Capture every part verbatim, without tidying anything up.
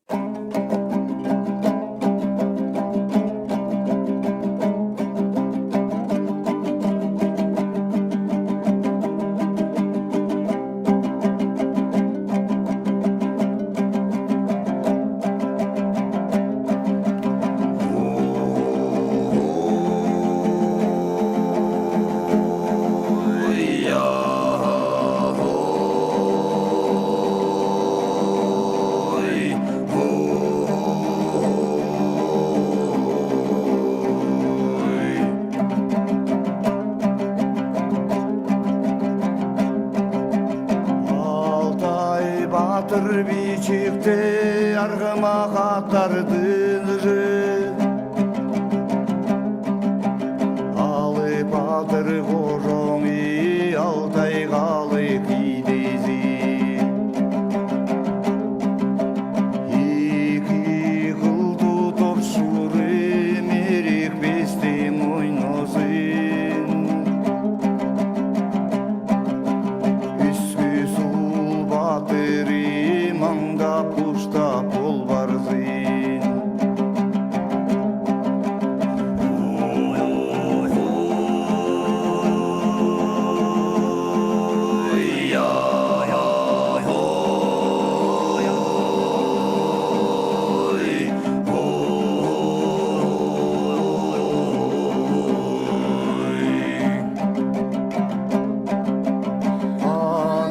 ئالتاي باتۇر بىي چىقتى ئارغىماق ئاتلاردىن. ئالىپ باتۇر غوجۇڭى ئالتاي خالىق ئىدىزى. ئىككى خىل تۇتۇپ شۇرى مېرىك بېستى موينۇزىن. ئۈسكۈ سۇل باتۇرى ماڭداپ قۇشتاپ يول بارزىن.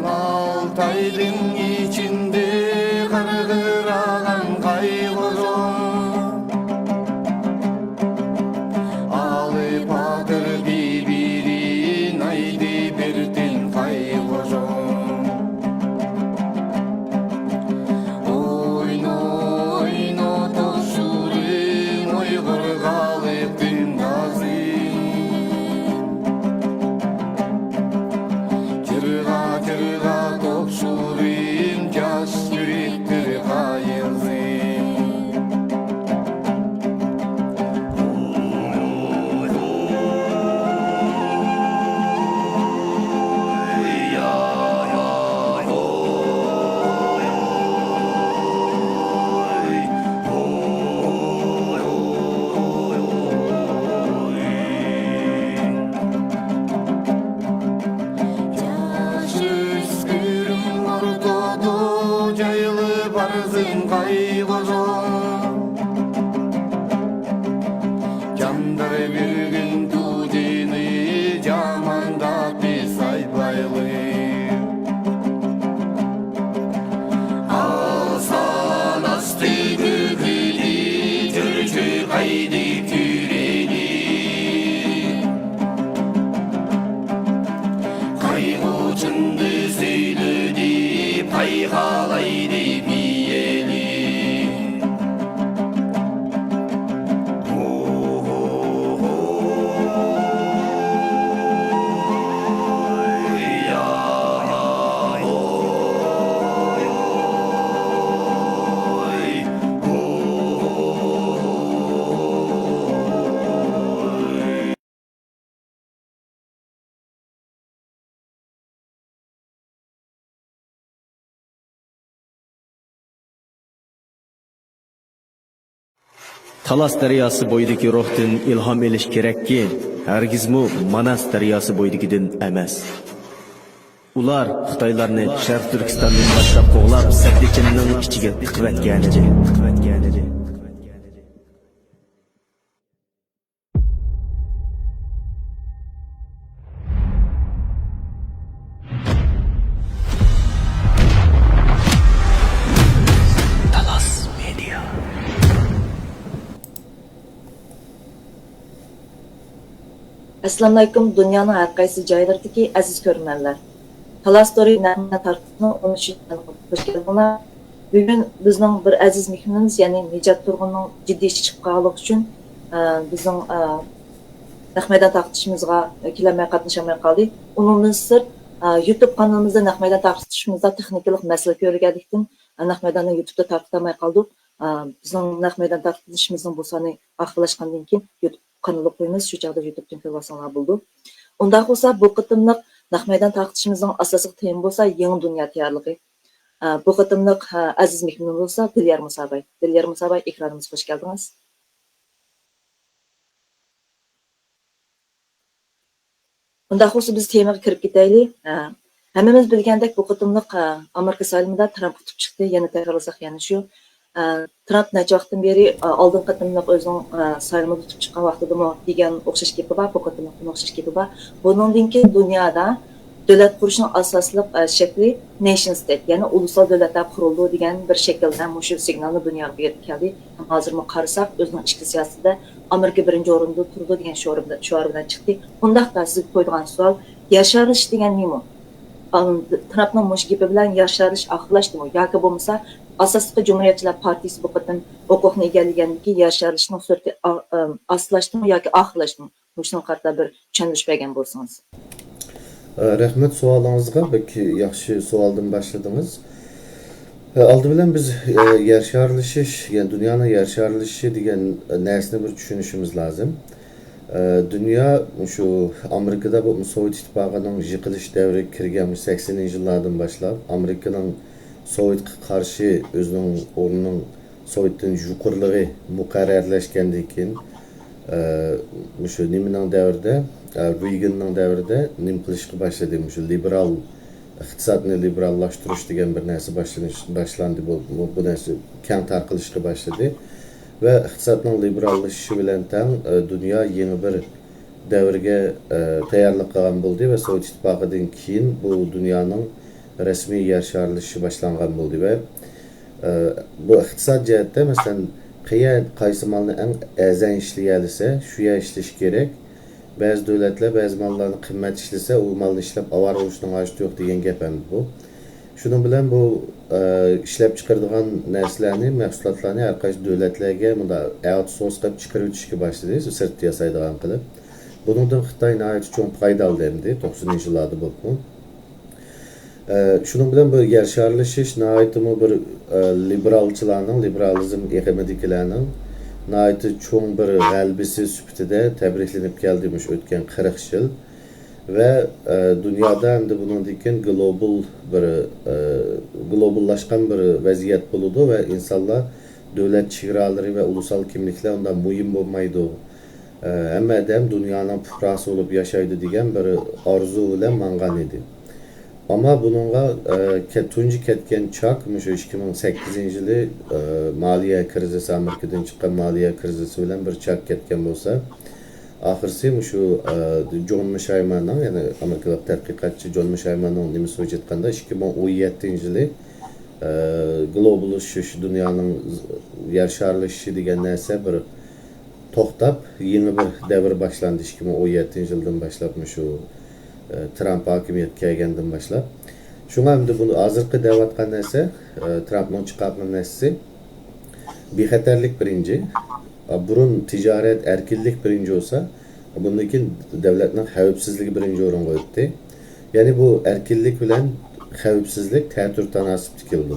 ئانالتايدىن ئىچىندە غىرغىراغان قايغۇزۇم. ئالىپ باتۇر بىبىرى نايدى بىر تىن قايغۇزۇم. ئوينا، ئوينا، توشۇرۇم ئۇيغۇر غالىب دىندازى. جىرغا، جىرغا، توشۇرۇم جاش يۈرەكلىرى قايىلزى. جاش ئۆسكۈرۈم ئورتىدا جايلىق بارزىن قايغۇزۇم. جاندار بىر كۈن دۇدىنى جاماندا پىسايبايلى. ئالسان ئاستى كۆكىدى، تۈرچۈ قايدى تۈرىدى. قايغۇچىندى سۈيلىدى، پايخالايدى بىيەلى. تالاس دەرياسى بويىدىكى روھتىن ئىلھام ئېلىش كېرەككى، ھەرگىزمۇ ماناس دەرياسى بويىدىكىدىن ئەمەس. ئۇلار خىتايلارنى شەرقىي تۈركىستاندىن باشلاپ قوغلاپ، سەتلىچىننىڭ ئىچىگە تىقىۋەتكەنىدى. تالاس مېدىيا. ئەسسالامۇئەلەيكۇم، دۇنيانىڭ ھەر قايسى جايلىرىدىكى ئەزىز كۆرۈرمەنلەر. تالاس تورى نەق مەيدان تارقىتىشنىڭ ئون ئۈچىنچى سانىغا خۇش كەلدىڭلار. بۈگۈن بىزنىڭ بىر ئەزىز مېھمىنىمىز، يەنى نىجات تۇرغۇننىڭ جىددىي ئىشى چىقىپ قالغانلىقى ئۈچۈن، ئە، بىزنىڭ، ئە، نەق مەيدان تارقىتىشىمىزغا كېلەلمەي قاتنىشالماي قالدى. ئۇنىڭدىن سىرت، ئە، يۇتۇب قانىلىمىزدا نەق مەيدان تارقىتىشىمىزدا تېخنىكىلىق مەسىلە كۆرۈلگەنلىكتىن، ئە، نەق مەيداننى يۇتۇبتا تارقىتالماي قالدۇق. ئە، بىزنىڭ نەق مەيدان تارقىتىشىمىزنىڭ بۇ سانى ئاخىرلاشقاندىن كېيىن يۇتۇب قانىلىغا قويىمىز، شۇ چاغدا يۇتۇبتىن كۆرۈۋالساڭلار بولىدۇ. ئۇنداق بولسا، بۇ قېتىملىق نەق مەيدان تارقىتىشىمىزنىڭ ئاساسلىق تېما بولسا يېڭى دۇنيا تەييارلىقى. ئە، بۇ قېتىملىق، ئە، ئەزىز مېھمىنىمىز بولسا دىليار مۇساباي. دىليار مۇساباي، ئېكرانىمىزغا خوش كەلدىڭىز. ئۇنداق بولسا بىز تېمىغا كىرىپ كېتەيلى. ئە، ھەممىمىز بىلگەندەك بۇ قېتىملىق، ئە، ئامېرىكا سايلىمىدا ترامپ ئۇتۇپ چىقتى. يەنە تەكرارلىساق يەنە شۇ. ئە، ترامپ نەچچە ۋاقىتتىن بېرى، ئە، ئالدىنقى قېتىملىق ئۆزىنىڭ، ئە، سايلىمىدا ئۇتۇپ چىققان ۋاقتىدىمۇ دېگەن ئوخشاش گېپى بار، بۇ قېتىملىقتىمۇ ئوخشاش گېپى بار. بۇنىڭدىن كېيىن دۇنيادا دۆلەت قۇرۇشنىڭ ئاساسلىق، ئە، شەكلى نېشن ستېيت، يەنى ئۇلۇسلار دۆلەتلەر قۇرۇلىدۇ دېگەن بىر شەكىلدە مۇشۇ سىگنالنى دۇنياغا بېرىپ كەلدى. ھەم ھازىرمۇ قارىساق، ئۆزىنىڭ ئىچكى سىياسىتىدە ئامېرىكا بىرىنچى ئورۇندا تۇرىدۇ دېگەن شوئار بىلەن، شوئار بىلەن چىقتى. ئۇنداقتا سىزگە قويىدىغان سوئال، يەر شارلىشىش دېگەن نېمە؟ ئام، ترامپنىڭ مۇشۇ گېپى بىلەن يەر شارلىشىش ئاخىرلاشتىمۇ؟ ياكى بولمىسا ئاساسلىقى جۇمھۇرىيەتچىلەر پارتىيىسى بۇ قېتىم ھوقۇقنى ئىگىلىگەندىن كېيىن يەر شارلىشىشنىڭ سۈرئىتى ئا-، ئام، ئاستىلاشتىمۇ ياكى ئاخىرلاشتىمۇ؟ مۇشۇنىڭغا قارىتا بىر چۈشەندۈرۈش بەرگەن بولسىڭىز. ئە، رەھمەت سوئالىڭىزغا، بەك ياخشى سوئالدىن باشلىدىڭىز. ئە، ئالدى بىلەن بىز، ئە، يەر شارلىشىش، يەنى دۇنيانىڭ يەر شارلىشىشى دېگەن، ئە، نەرسىنى بىر چۈشىنىشىمىز لازىم. ئە، دۇنيا مۇشۇ ئامېرىكىدا بولۇپمۇ سوۋېت ئىتتىپاقىنىڭ يىقىلىش دەۋرىگە كىرگەن مۇشۇ سەكسىنىنچى يىللاردىن باشلاپ، ئامېرىكىنىڭ سوۋېتقا قارشى ئۆزىنىڭ ئورنىنىڭ سوۋېتتىن يۇقىرىلىقى مۇقەررەرلەشكەندىن كېيىن، ئە، مۇشۇ نېمىنىڭ دەۋرىدە، ئە، رېيگىننىڭ دەۋرىدە نېمە قىلىشقا باشلىدى؟ مۇشۇ لىبېرال، ئىقتىسادنى لىبېراللاشتۇرۇش دېگەن بىر نەرسە باشلىنىش، باشلاندى. بۇ، بۇ، بۇ نەرسە كەڭ تارقىلىشقا باشلىدى. ۋە ئىقتىسادنىڭ لىبېراللىشىشى بىلەن تەڭ، ئە، دۇنيا يېڭى بىر دەۋرگە، ئە، تەييارلىق قىلغان بولدى ۋە سوۋېت ئىتتىپاقىدىن كېيىن بۇ دۇنيانىڭ رەسمىي يەر شارلىشىشى باشلانغان بولدى ۋە، ئە، بۇ ئىقتىساد جەھەتتە، مەسىلەن، قەيەر، قايسى مالنى ئەڭ ئەرزان ئىشلىيەلىسە، شۇ يەر ئىشلىشى كېرەك. بەزى دۆلەتلەر بەزى ماللارنى قىممەت ئىشلىسە، ئۇ مالنى ئىشلەپ ئاۋارە بولۇشنىڭ ھاجىتى يوق دېگەن گەپ ئەمدى بۇ. شۇنىڭ بىلەن بۇ، ئە، ئىشلەپچىقىرىدىغان نەرسىلەرنى، مەھسۇلاتلارنى ھەر قايسى دۆلەتلەرگە مۇنداق ئاوتسورس قىلىپ چىقىرىۋېتىشكە باشلىدى، سىرتتا ياسايدىغان قىلىپ. بۇنىڭدىن خىتاي ناھايىتى چوڭ پايدا ئالدى ئەمدى، توقسىنىنچى يىللاردا بولۇپمۇ. ئە، شۇنىڭ بىلەن بۇ يەر شارلىشىش ناھايىتىمۇ بىر، ئە، لىبېرالچىلارنىڭ، لىبېرالىزم ئېقىمىدىكىلەرنىڭ ناھايىتى چوڭ بىر غەلىبىسى سۈپىتىدە تەبرىكلىنىپ كەلدى مۇشۇ ئۆتكەن قىرىق يىل. ۋە، ئە، دۇنيادا ئەمدى بۇنىڭدىن كېيىن گلوبال بىر، ئە، گلوباللاشقان بىر ۋەزىيەت بولىدۇ ۋە ئىنسانلار دۆلەت چېگرالىرى ۋە ئۇلۇسال كىملىكلەر ئۇنداق مۇھىم بولمايدۇ. ئە، ھەممە ئادەم دۇنيانىڭ پۇقراسى بولۇپ ياشايدۇ دېگەن بىر ئارزۇ بىلەن ماڭغان ئىدى. ئەمما بۇنىڭغا، ئە، كە-، تۇنجى كەتكەن چاك مۇشۇ ئىككى مىڭ سەككىزىنچى يىلى، ئە، مالىيە كىرىزىسى، ئامېرىكىدىن چىققان مالىيە كىرىزىسى بىلەن بىر چاك كەتكەن بولسا، ئاخىرسى مۇشۇ، ئە، جون مىشايماننىڭ، يەنى ئامېرىكىلىق تەتقىقاتچى جون مىشايماننىڭ نېمىسى بويىچە ئېيتقاندا، ئىككى مىڭ ئون يەتتىنچى يىلى، ئە، گلوباللىشىش، دۇنيانىڭ يەر شارلىشىشى دېگەن نەرسە بىر توختاپ، يېڭى بىر دەۋر باشلاندى. ئىككى مىڭ ئون يەتتىنچى يىلدىن باشلاپ مۇشۇ، ئە، ترامپ ھاكىمىيەتكە كەلگەندىن باشلاپ. شۇڭا ئەمدى بۇنى ھازىرقى دەۋاتقان نەرسە، ئە، ترامپنىڭ چىقارغان نەرسىسى، بىخەتەرلىك بىرىنچى. ئا، بۇرۇن تىجارەت، ئەركىنلىك بىرىنچى بولسا، بۇندىن كېيىن دۆلەتنىڭ خەۋپسىزلىكى بىرىنچى ئورۇنغا ئۆتتى. يەنى بۇ ئەركىنلىك بىلەن خەۋپسىزلىك تەتۈر تاناسىپتا كېلىدۇ.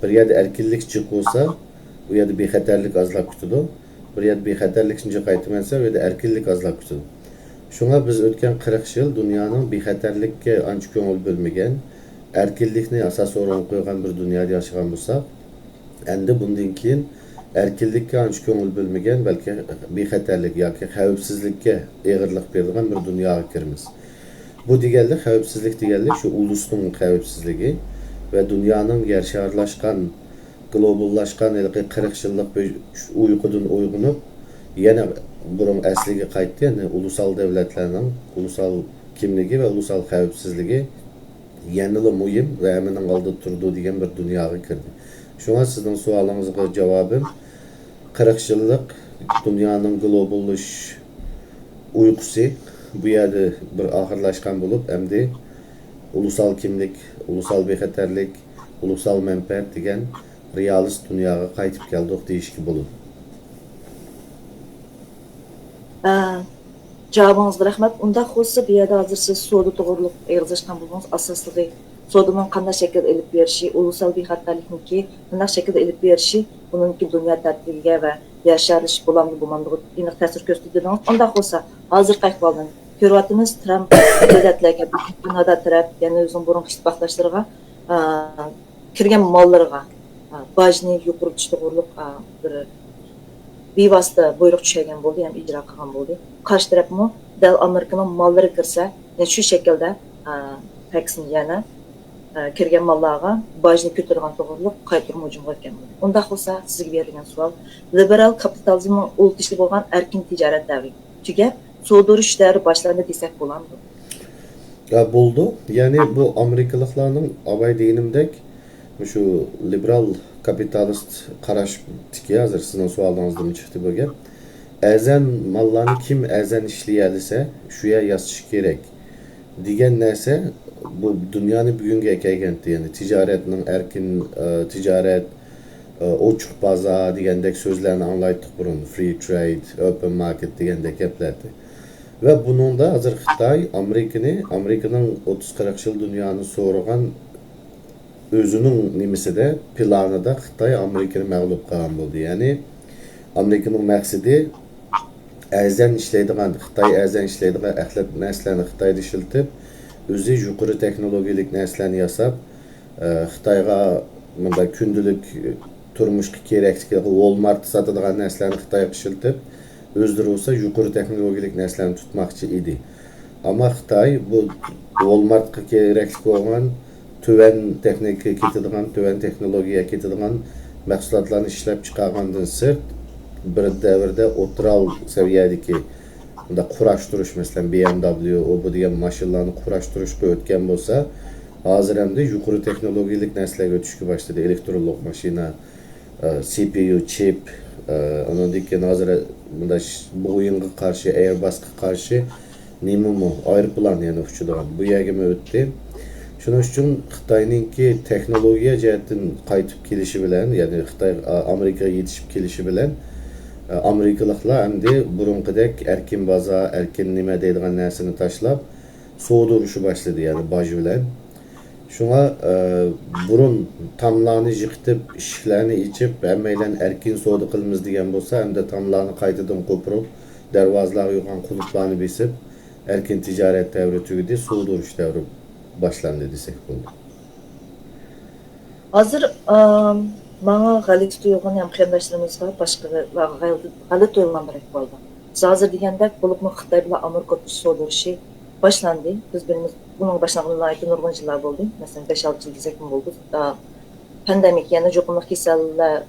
بىر يەردە ئەركىنلىك جىق بولسا، ئۇ يەردە بىخەتەرلىك ئازلاپ كېتىدۇ. بىر يەردە بىخەتەرلىكنى جىق قايتۇرمىسا، ئۇ يەردە ئەركىنلىك ئازلاپ كېتىدۇ. شۇڭا بىز ئۆتكەن قىرىق يىل دۇنيانىڭ بىخەتەرلىككە ئانچە كۆڭۈل بۆلمىگەن، ئەركىنلىكنى ئاساسىي ئورۇنغا قويغان بىر دۇنيادا ياشىغان بولساق، ئەمدى بۇندىن كېيىن ئەركىنلىككە ئانچە كۆڭۈل بۆلمىگەن، بەلكى بىخەتەرلىك ياكى خەۋپسىزلىككە ئېغىرلىق بېرىدىغان بىر دۇنياغا كىرىمىز. بۇ دېگەنلىك، خەۋپسىزلىك دېگەنلىك شۇ ئۇلۇسنىڭ خەۋپسىزلىكى ۋە دۇنيانىڭ يەر شارلاشقان، گلوباللاشقان ھېلىقى قىرىق يىللىق بىر ئۇيقۇدىن ئويغىنىپ، يەنە بۇرۇن ئەسلىگە قايتتى. يەنى ئۇلۇسال دۆلەتلەرنىڭ، ئۇلۇسال كىملىكى ۋە ئۇلۇسال خەۋپسىزلىكى يەنىلا مۇھىم ۋە ھەممىنىڭ ئالدىدا تۇرىدۇ دېگەن بىر دۇنياغا كىردى. شۇڭا سىزنىڭ سوئالىڭىزغا جاۋابىم، قىرىق يىللىق دۇنيانىڭ گلوباللىشىش ئۇيقۇسى بۇ يەردە بىر ئاخىرلاشقان بولۇپ، ئەمدى ئۇلۇسال كىملىك، ئۇلۇسال بىخەتەرلىك، ئۇلۇسال مەنپەئەت دېگەن رېئالىست دۇنياغا قايتىپ كەلدۇق دېيىشكە بولىدۇ. ئە، جاۋابىڭىزغا رەھمەت. ئۇنداق بولسا، بۇ يەردە ھازىر سىز سودا توغرۇلۇق ئېغىز ئاچقان بولدىڭىز. ئاساسلىقى سودىنىڭ قانداق شەكىلدە ئېلىپ بېرىشى، ئۇلۇسال بىخەتەرلىكنىڭكى قانداق شەكىلدە ئېلىپ بېرىشى، بۇنىڭكى دۇنيا تەرتىپىگە ۋە يەر شارلىشىش بولامدۇ، بولمامدۇغا ئېنىق تەسىر كۆرسىتىدۇ دېدىڭىز. ئۇنداق بولسا، ھازىرقى ئەھۋالدىن كۆرۈۋاتىمىز، ترامپ دۆلەتلەرگە، كانادا تەرەپ، يەنە ئۆزىنىڭ بۇرۇنقى ئىتتىپاقداشلىرىغا، ئە، كىرگەن ماللىرىغا، ئا، باجنى يۇقىرىلىتىش توغرۇلۇق، ئا، بىر بىۋاسىتە بۇيرۇق چۈشۈرگەن بولدى ھەم ئىجرا قىلغان بولدى. قارشى تەرەپمۇ دەل ئامېرىكىنىڭ ماللىرى كىرسە، يەنە شۇ شەكىلدە، ئا، تەكسنى يەنە، ئا، كىرگەن ماللارغا باجنى كۆتۈرىدىغان توغرۇلۇق قايتۇرما ھۇجۇمغا ئۆتكەن بولدى. ئۇنداق بولسا، سىزگە بېرىلگەن سوئال، لىبېرال كاپىتالىزمنىڭ ئۇلىتىشى بولغان ئەركىن تىجارەت دەۋرى تۈگەپ، سودا ئۇرۇشى دەۋرى باشلاندى دېسەك بولامدۇ؟ يا، بولىدۇ. يەنى بۇ ئامېرىكىلىقلارنىڭ ئاۋاي دېگىنىمدەك، مۇشۇ لىبېرال كاپىتالىست قاراشتىكى، ھازىر سىزنىڭ سوئالىڭىزدىنمۇ چىقتى بۇ گەپ. ئەرزان ماللارنى كىم ئەرزان ئىشلىيەلىسە، شۇ يەر ياسىشى كېرەك دېگەن نەرسە بۇ دۇنيانى بۈگۈنگە ئەكەلگەنتى. يەنى تىجارەتنىڭ ئەركىن، ئە، تىجارەت، ئە، ئوچۇق بازار دېگەندەك سۆزلەرنى ئاڭلايتتۇق بۇرۇن، فرى ترېيد، ئوپېن ماركېت دېگەندەك گەپلەردە. ۋە بۇنىڭدا ھازىر خىتاي ئامېرىكىنى، ئامېرىكىنىڭ ئوتتۇز قىرىق يىل دۇنيانى سورىغان ئۆزىنىڭ نېمىسىدە، پىلانىدا خىتاي ئامېرىكىنى مەغلۇپ قىلغان بولدى. يەنى ئامېرىكىنىڭ مەقسىتى ئەرزان ئىشلەيدىغان، خىتاي ئەرزان ئىشلەيدىغان ئەخلەت نەرسىلەرنى خىتايدا ئىشلىتىپ، ئۆزى يۇقىرى تېخنولوگىيەلىك نەرسىلەرنى ياساپ، ئە، خىتايغا مۇنداق كۈندىلىك تۇرمۇشقا كېرەكلىك ۋولمارتتا ساتىدىغان نەرسىلەرنى خىتايغا ئىشلىتىپ، ئۆزلىرى بولسا يۇقىرى تېخنولوگىيەلىك نەرسىلەرنى تۇتماقچى ئىدى. ئەمما خىتاي بۇ ۋولمارتقا كېرەكلىك بولغان تۆۋەن تېخنىكىگە كېتىدىغان، تۆۋەن تېخنولوگىيەگە كېتىدىغان مەھسۇلاتلارنى ئىشلەپ چىقارغاندىن سىرت، بىر دەۋردە ئوتتۇرا سەۋىيەدىكى بۇنداق قۇراشتۇرۇش، مەسىلەن، بى ئېم دابليۇ، ئۇ بۇ دېگەن ماشىنىلارنى قۇراشتۇرۇشقا ئۆتكەن بولسا، ھازىر ئەمدى يۇقىرى تېخنولوگىيەلىك نەرسىلەرگە ئۆتۈشكە باشلىدى. ئېلېكترونلۇق ماشىنا، ئە، سى پى يۇ چىپ، ئە، ئۇنىڭدىن كېيىن ھازىر مۇنداق بويىڭغا قارشى، ئېيرباسقا قارشى نېمىمۇ، ئايروپىلان يەنە ئۇچىدىغان، بۇ يەرگىمۇ ئۆتتى. شۇنىڭ ئۈچۈن خىتاينىڭكى تېخنولوگىيە جەھەتتىن قايتىپ كېلىشى بىلەن، يەنى خىتاي، ئا، ئامېرىكىغا يېتىشىپ كېلىشى بىلەن، ئا، ئامېرىكىلىقلار ئەمدى بۇرۇنقىدەك ئەركىن بازار، ئەركىن نېمە دەيدىغان نەرسىنى تاشلاپ، سودا ئۇرۇشى باشلىدى، يەنى باج بىلەن. شۇڭا، ئە، بۇرۇن تاملارنى يىقىتىپ، ئىشىكلەرنى ئېچىپ، ھەممەيلەن ئەركىن سودا قىلىمىز دېگەن بولسا، ئەمدى تاملارنى قايتىدىن قوپۇرۇپ، دەرۋازىلارغا يوغان قۇلۇپلارنى بېسىپ، ئەركىن تىجارەت دەۋرى تۈگىدى، سودا ئۇرۇش دەۋرى باشلاندى دېسەك بولىدۇ. ھازىر، ئام، ماڭا غەلىتە تۇيۇلغان ھەم قېرىنداشلىرىمىزغا، باشقىلارغا غەلىتە، غەلىتە تۇيۇلغان بىر ئەھۋال بار. بىز ھازىر دېگەندەك، بولۇپمۇ خىتاي بىلەن ئامېرىكا ئوتتۇرىسىدا سودا ئۇرۇشى باشلاندى. بىز بىلىمىز، بۇنىڭ باشلانغىلى ناھايىتى نۇرغۇن يىللار بولدى. مەسىلەن، بەش-ئالتە يىل دېسەكمۇ بولىدۇ. ئا، پاندېمىك، يەنى يۇقۇملۇق كېسەللەر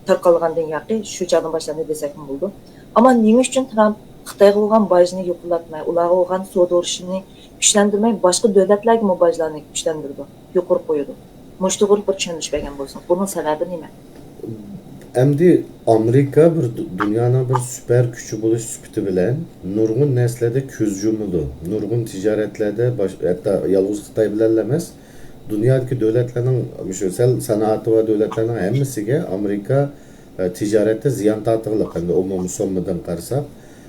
تارقالغاندىن ياقى شۇ چاغدىن باشلاندى دېسەكمۇ بولىدۇ. ئەمما نېمە ئۈچۈن ترامپ خىتايغا بولغان باجنى يۇقىرىلاتماي، ئۇلارغا بولغان سودا ئۇرۇشىنى كۈچلەندۈرمەي، باشقا دۆلەتلەرگىمۇ باجلارنى كۈچلەندۈرىدۇ، يۇقىرى قويىدۇ؟ مۇشۇ توغرىلىق بىر چۈشەندۈرۈش بەرگەن بولسىڭىز، بۇنىڭ سەۋەبى نېمە؟ ئەمدى ئامېرىكا بىر دۇ-، دۇنيانىڭ بىر سۈپەر كۈچى بولۇش سۈپىتى بىلەن نۇرغۇن نەرسىلەردە كۆز يۇمىدۇ، نۇرغۇن تىجارەتلەردە باش-، ھەتتا يالغۇز خىتاي بىلەنلا ئەمەس، دۇنيادىكى دۆلەتلەرنىڭ، مۇشۇ سەل سانائىتى بار دۆلەتلەرنىڭ ھەممىسىگە ئامېرىكا، ئە، تىجارەتتە زىيان تارتىدىغانلىق، ئەمدى ئومۇمىي سوممىدىن قارىساق.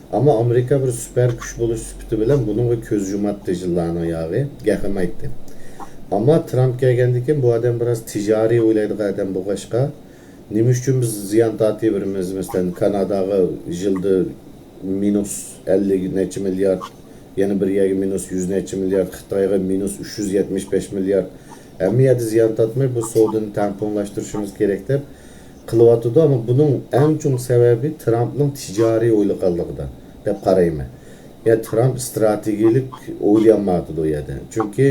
ئەمما ئامېرىكا بىر سۈپەر كۈچ بولۇش سۈپىتى بىلەن بۇنىڭغا كۆز يۇماتتى يىللارنىڭ ياغى، گەپ قىلمايتتى. ئەمما ترامپ كەلگەندىن كېيىن بۇ ئادەم بىراز تىجارىي ئويلايدىغان ئادەم بولغاچقا، نېمە ئۈچۈن بىز زىيان تارتىۋېرىمىز؟ مەسىلەن، كاناداغا يىلدا مىنۇس ئەللىك نەچچە مىليارد، يەنە بىر يەرگە مىنۇس يۈز نەچچە مىليارد، خىتايغا مىنۇس ئۈچ يۈز يەتمىش بەش مىليارد. ھەممە يەردە زىيان تارتماي، بۇ سودىنى تەڭپۇڭلاشتۇرۇشىمىز كېرەك دەپ قىلىۋاتىدۇ. ئەمما بۇنىڭ ئەڭ چوڭ سەۋەبى ترامپنىڭ تىجارىي ئويلىغانلىقىدا دەپ قارايمەن. يا ترامپ ئىستراتېگىيەلىك ئويلىيالمايۋاتىدۇ ئۇ يەردە. چۈنكى،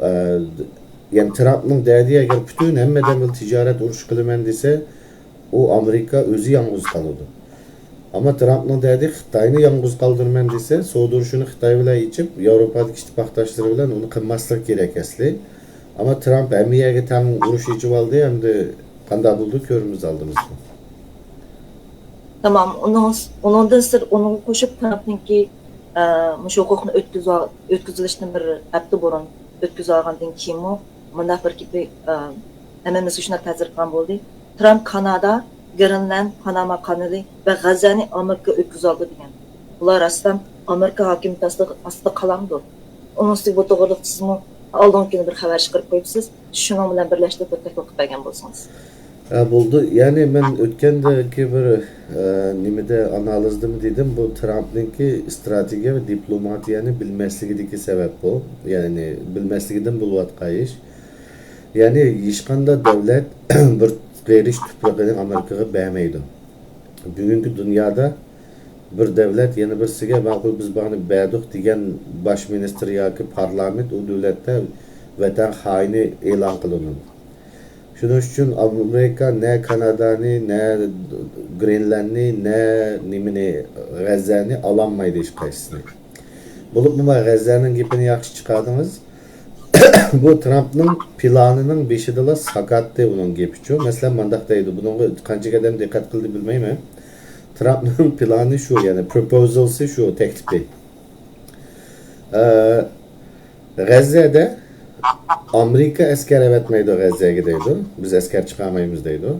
ئە، يەنى ترامپنىڭ دەردى، ئەگەر پۈتۈن ھەممە ئادەم بىلەن تىجارەت ئۇرۇشى قىلىمەن دېسە، ئۇ ئامېرىكا ئۆزى يالغۇز قالىدۇ. ئەمما ترامپنىڭ دەردى، خىتاينى يالغۇز قالدۇرىمەن دېسە، سودا ئۇرۇشىنى خىتاي بىلەن ئېچىپ، ياۋروپادىكى ئىتتىپاقداشلىرى بىلەن ئۇنى قىلماسلىق كېرەك ئەسلى. ئەمما ترامپ ھەممە يەرگە تەڭ ئۇرۇش ئېچىۋالدى، ئەمدى قانداق بولىدۇ، كۆرىمىز ئالدىمىزدا. تامام. ئۇنىڭ، ئۇنىڭدىن سىرت، ئۇنىڭغا قوشۇپ ترامپنىڭكى، ئە، مۇشۇ ھوقۇقنى ئۆتكۈزۈۋال-، ئۆتكۈزۈۋېلىشتىن بىر ھەپتە بۇرۇن ئۆتكۈزۈۋالغاندىن كېيىنمۇ مۇنداق بىر گېپى، ئە، ھەممىمىزگە شۇنداق تەسىر قىلغان بولدى. ترامپ كانادا، گرېنلاند، پاناما قانىلى ۋە غەززەنى ئامېرىكا ئۆتكۈزۈۋالدى دېگەن. بۇلار راستتىن ئامېرىكا ھاكىمىيىتى ئاستىغا، ئاستىغا قالامدۇ؟ ئۇنىڭ ئۈستىگە بۇ توغرىلىق سىزمۇ ئالدىنقى كۈنى بىر خەۋەر چىقىرىپ قويۇپسىز. شۇنىڭ بىلەن بىرلەشتۈرۈپ بىر تەكلىپ قىلىپ بەرگەن بولسىڭىز. ھە، بولدى. يەنى مەن ئۆتكەندىكى بىر، ئە، نېمىدە، ئانالىزدىمۇ دېدىم، بۇ ترامپنىڭكى ئىستراتېگىيە ۋە دىپلوماتىيەنى بىلمەسلىكىدىكى سەۋەب بۇ. يەنى بىلمەسلىكىدىن بولۇۋاتقان ئىش. يەنى ھېچقانداق دۆلەت بىر قېرىش تۇپرىقىنى ئامېرىكىغا بەرمەيدۇ. بۈگۈنكى دۇنيادا بىر دۆلەت يەنە بىرسىگە، ماقۇل، بىز بۇنى بەردۇق دېگەن باش مىنىستىر ياكى پارلامېنت ئۇ دۆلەتتە ۋەتەن خائىنى ئېلان قىلىنىدۇ. شۇنىڭ ئۈچۈن ئامېرىكا نە كانادانى، نە گرېنلاندنى، نە نېمىنى، غەززەنى ئالالمايدۇ ھېچقايسىسىنى. بولۇپمۇ مانا غەززەنىڭ گېپىنى ياخشى چىقاردىڭىز. بۇ ترامپنىڭ پىلانىنىڭ بېشىدىلا ساكاتتى ئۇنىڭ گېپىچۇ. مەسىلەن، مانداق دەيدۇ، بۇنىڭغا قانچىكى ئادەم دىققەت قىلدى بىلمەيمەن. ترامپنىڭ پىلانى شۇ، يەنى پروپوزالسى شۇ، تەكلىپى. ئە، غەززەدە ئامېرىكا ئەسكەر ئەۋەتمەيدۇ غەززەگە دەيدۇ. بىز ئەسكەر چىقارمايمىز دەيدۇ.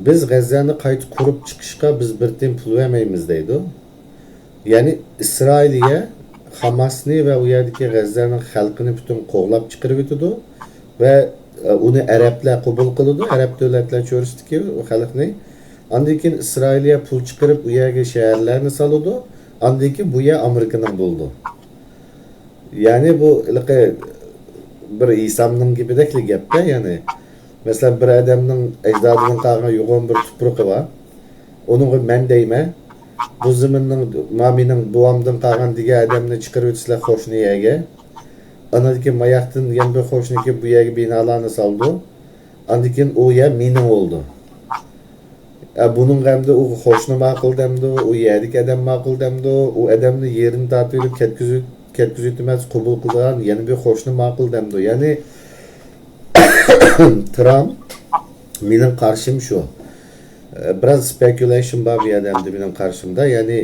بىز غەززەنى قايتا قۇرۇپ چىقىشقا بىز بىر تىيىن پۇل بەرمەيمىز دەيدۇ. يەنى ئىسرائىلىيە خاماسنى ۋە ئۇ يەردىكى غەززەنىڭ خەلقىنى پۈتۈن قوغلاپ چىقىرىۋېتىدۇ ۋە، ئە، ئۇنى ئەرەبلەر قوبۇل قىلىدۇ، ئەرەب دۆلەتلەر چۆرىسىدىكى خەلقنى. ئاندىن كېيىن ئىسرائىلىيە پۇل چىقىرىپ ئۇ يەرگە شەھەرلەرنى سالىدۇ. ئاندىن كېيىن بۇ يەر ئامېرىكىنىڭ بولىدۇ. يەنى بۇ ھېلىقى بىر ھېسامنىڭ گېپىدەكلا گەپتە، يەنى مەسىلەن، بىر ئادەمنىڭ ئەجدادىدىن قالغان يوغان بىر تۇپرىقى بار. ئۇنىڭغا مەن دەيمەن، بۇ زېمىننىڭ، ما مېنىڭ بوۋامدىن قالغان دېگەن ئادەمنى چىقىرىۋېتىسىلەر قوشنا يەرگە. ئاندىن كېيىن ماياقتىن يەنە بىر قوشنا كېلىپ بۇ يەرگە بىنالارنى سالىدۇ. ئاندىن كېيىن ئۇ يەر مېنىڭ بولىدۇ. ئە، بۇنىڭغا ئەمدى ئۇ قوشنا ماقۇل دەمدۇ، ئۇ يەردىكى ئادەم ماقۇل دەمدۇ، ئۇ ئادەمنى يېرىنى تارتىۋېلىپ كەتكۈزۈ-، كەتكۈزۈۋېتىمەن، قوبۇل قىلىدىغان يەنە بىر قوشنا ماقۇل دەمدۇ. يەنى، ترامپ، مېنىڭ قارىشىم شۇ. ئە، بىراز سپېكۇلەيشن بار بۇ يەردە ئەمدى مېنىڭ قارىشىمدا. يەنى،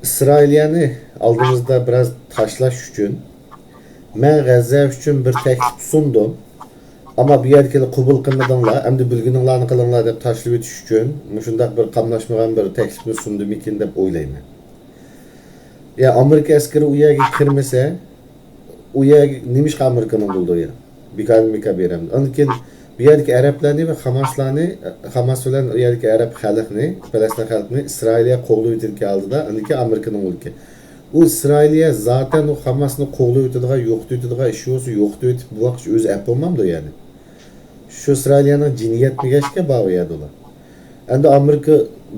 ئىسرائىلىيەنى ئالدىمىزدا بىراز تاشلاش ئۈچۈن، مەن غەززە ئۈچۈن بىر تەكلىپ سۇندۇم. ئەمما بۇ يەردىكىلەر قوبۇل قىلمىدىڭلار، ئەمدى بىلگىنىڭلارنى قىلىڭلار دەپ تاشلىۋېتىش ئۈچۈن مۇشۇنداق بىر قاملاشمىغان بىر تەكلىپنى سۇندۇمىكىن دەپ ئويلايمەن. يا ئامېرىكا ئەسكىرى ئۇ يەرگە كىرمىسە، ئۇ يەرگە نېمىشقا ئامېرىكىنىڭ بولىدۇ يا؟ بىكارمىكا بېرەمدۇ. ئاندىن كېيىن بۇ يەردىكى ئەرەبلەرنى ۋە خاماسلارنى، خاماس بىلەن ئۇ يەردىكى ئەرەب خەلقنى، پەلەستىن خەلقىنى ئىسرائىلىيە قوغلىۋېتىدىكەن ئالدىدا، ئاندىن كېيىن ئامېرىكىنىڭ ئۇلىكى. ئۇ ئىسرائىلىيە زاتەن ئۇ خاماسنى قوغلىۋېتىدىغان، يوقىتىۋېتىدىغان ئىش بولسا يوقىتىۋېتىپ، بۇ ۋاقىت ئۆزى ئەپ بولمامدۇ يەنى؟ شۇ ئىسرائىلىيەنىڭ جېنى يەتمىگەچكە بار ئۇ يەردە ئۇلار. ئەمدى ئامېرىكا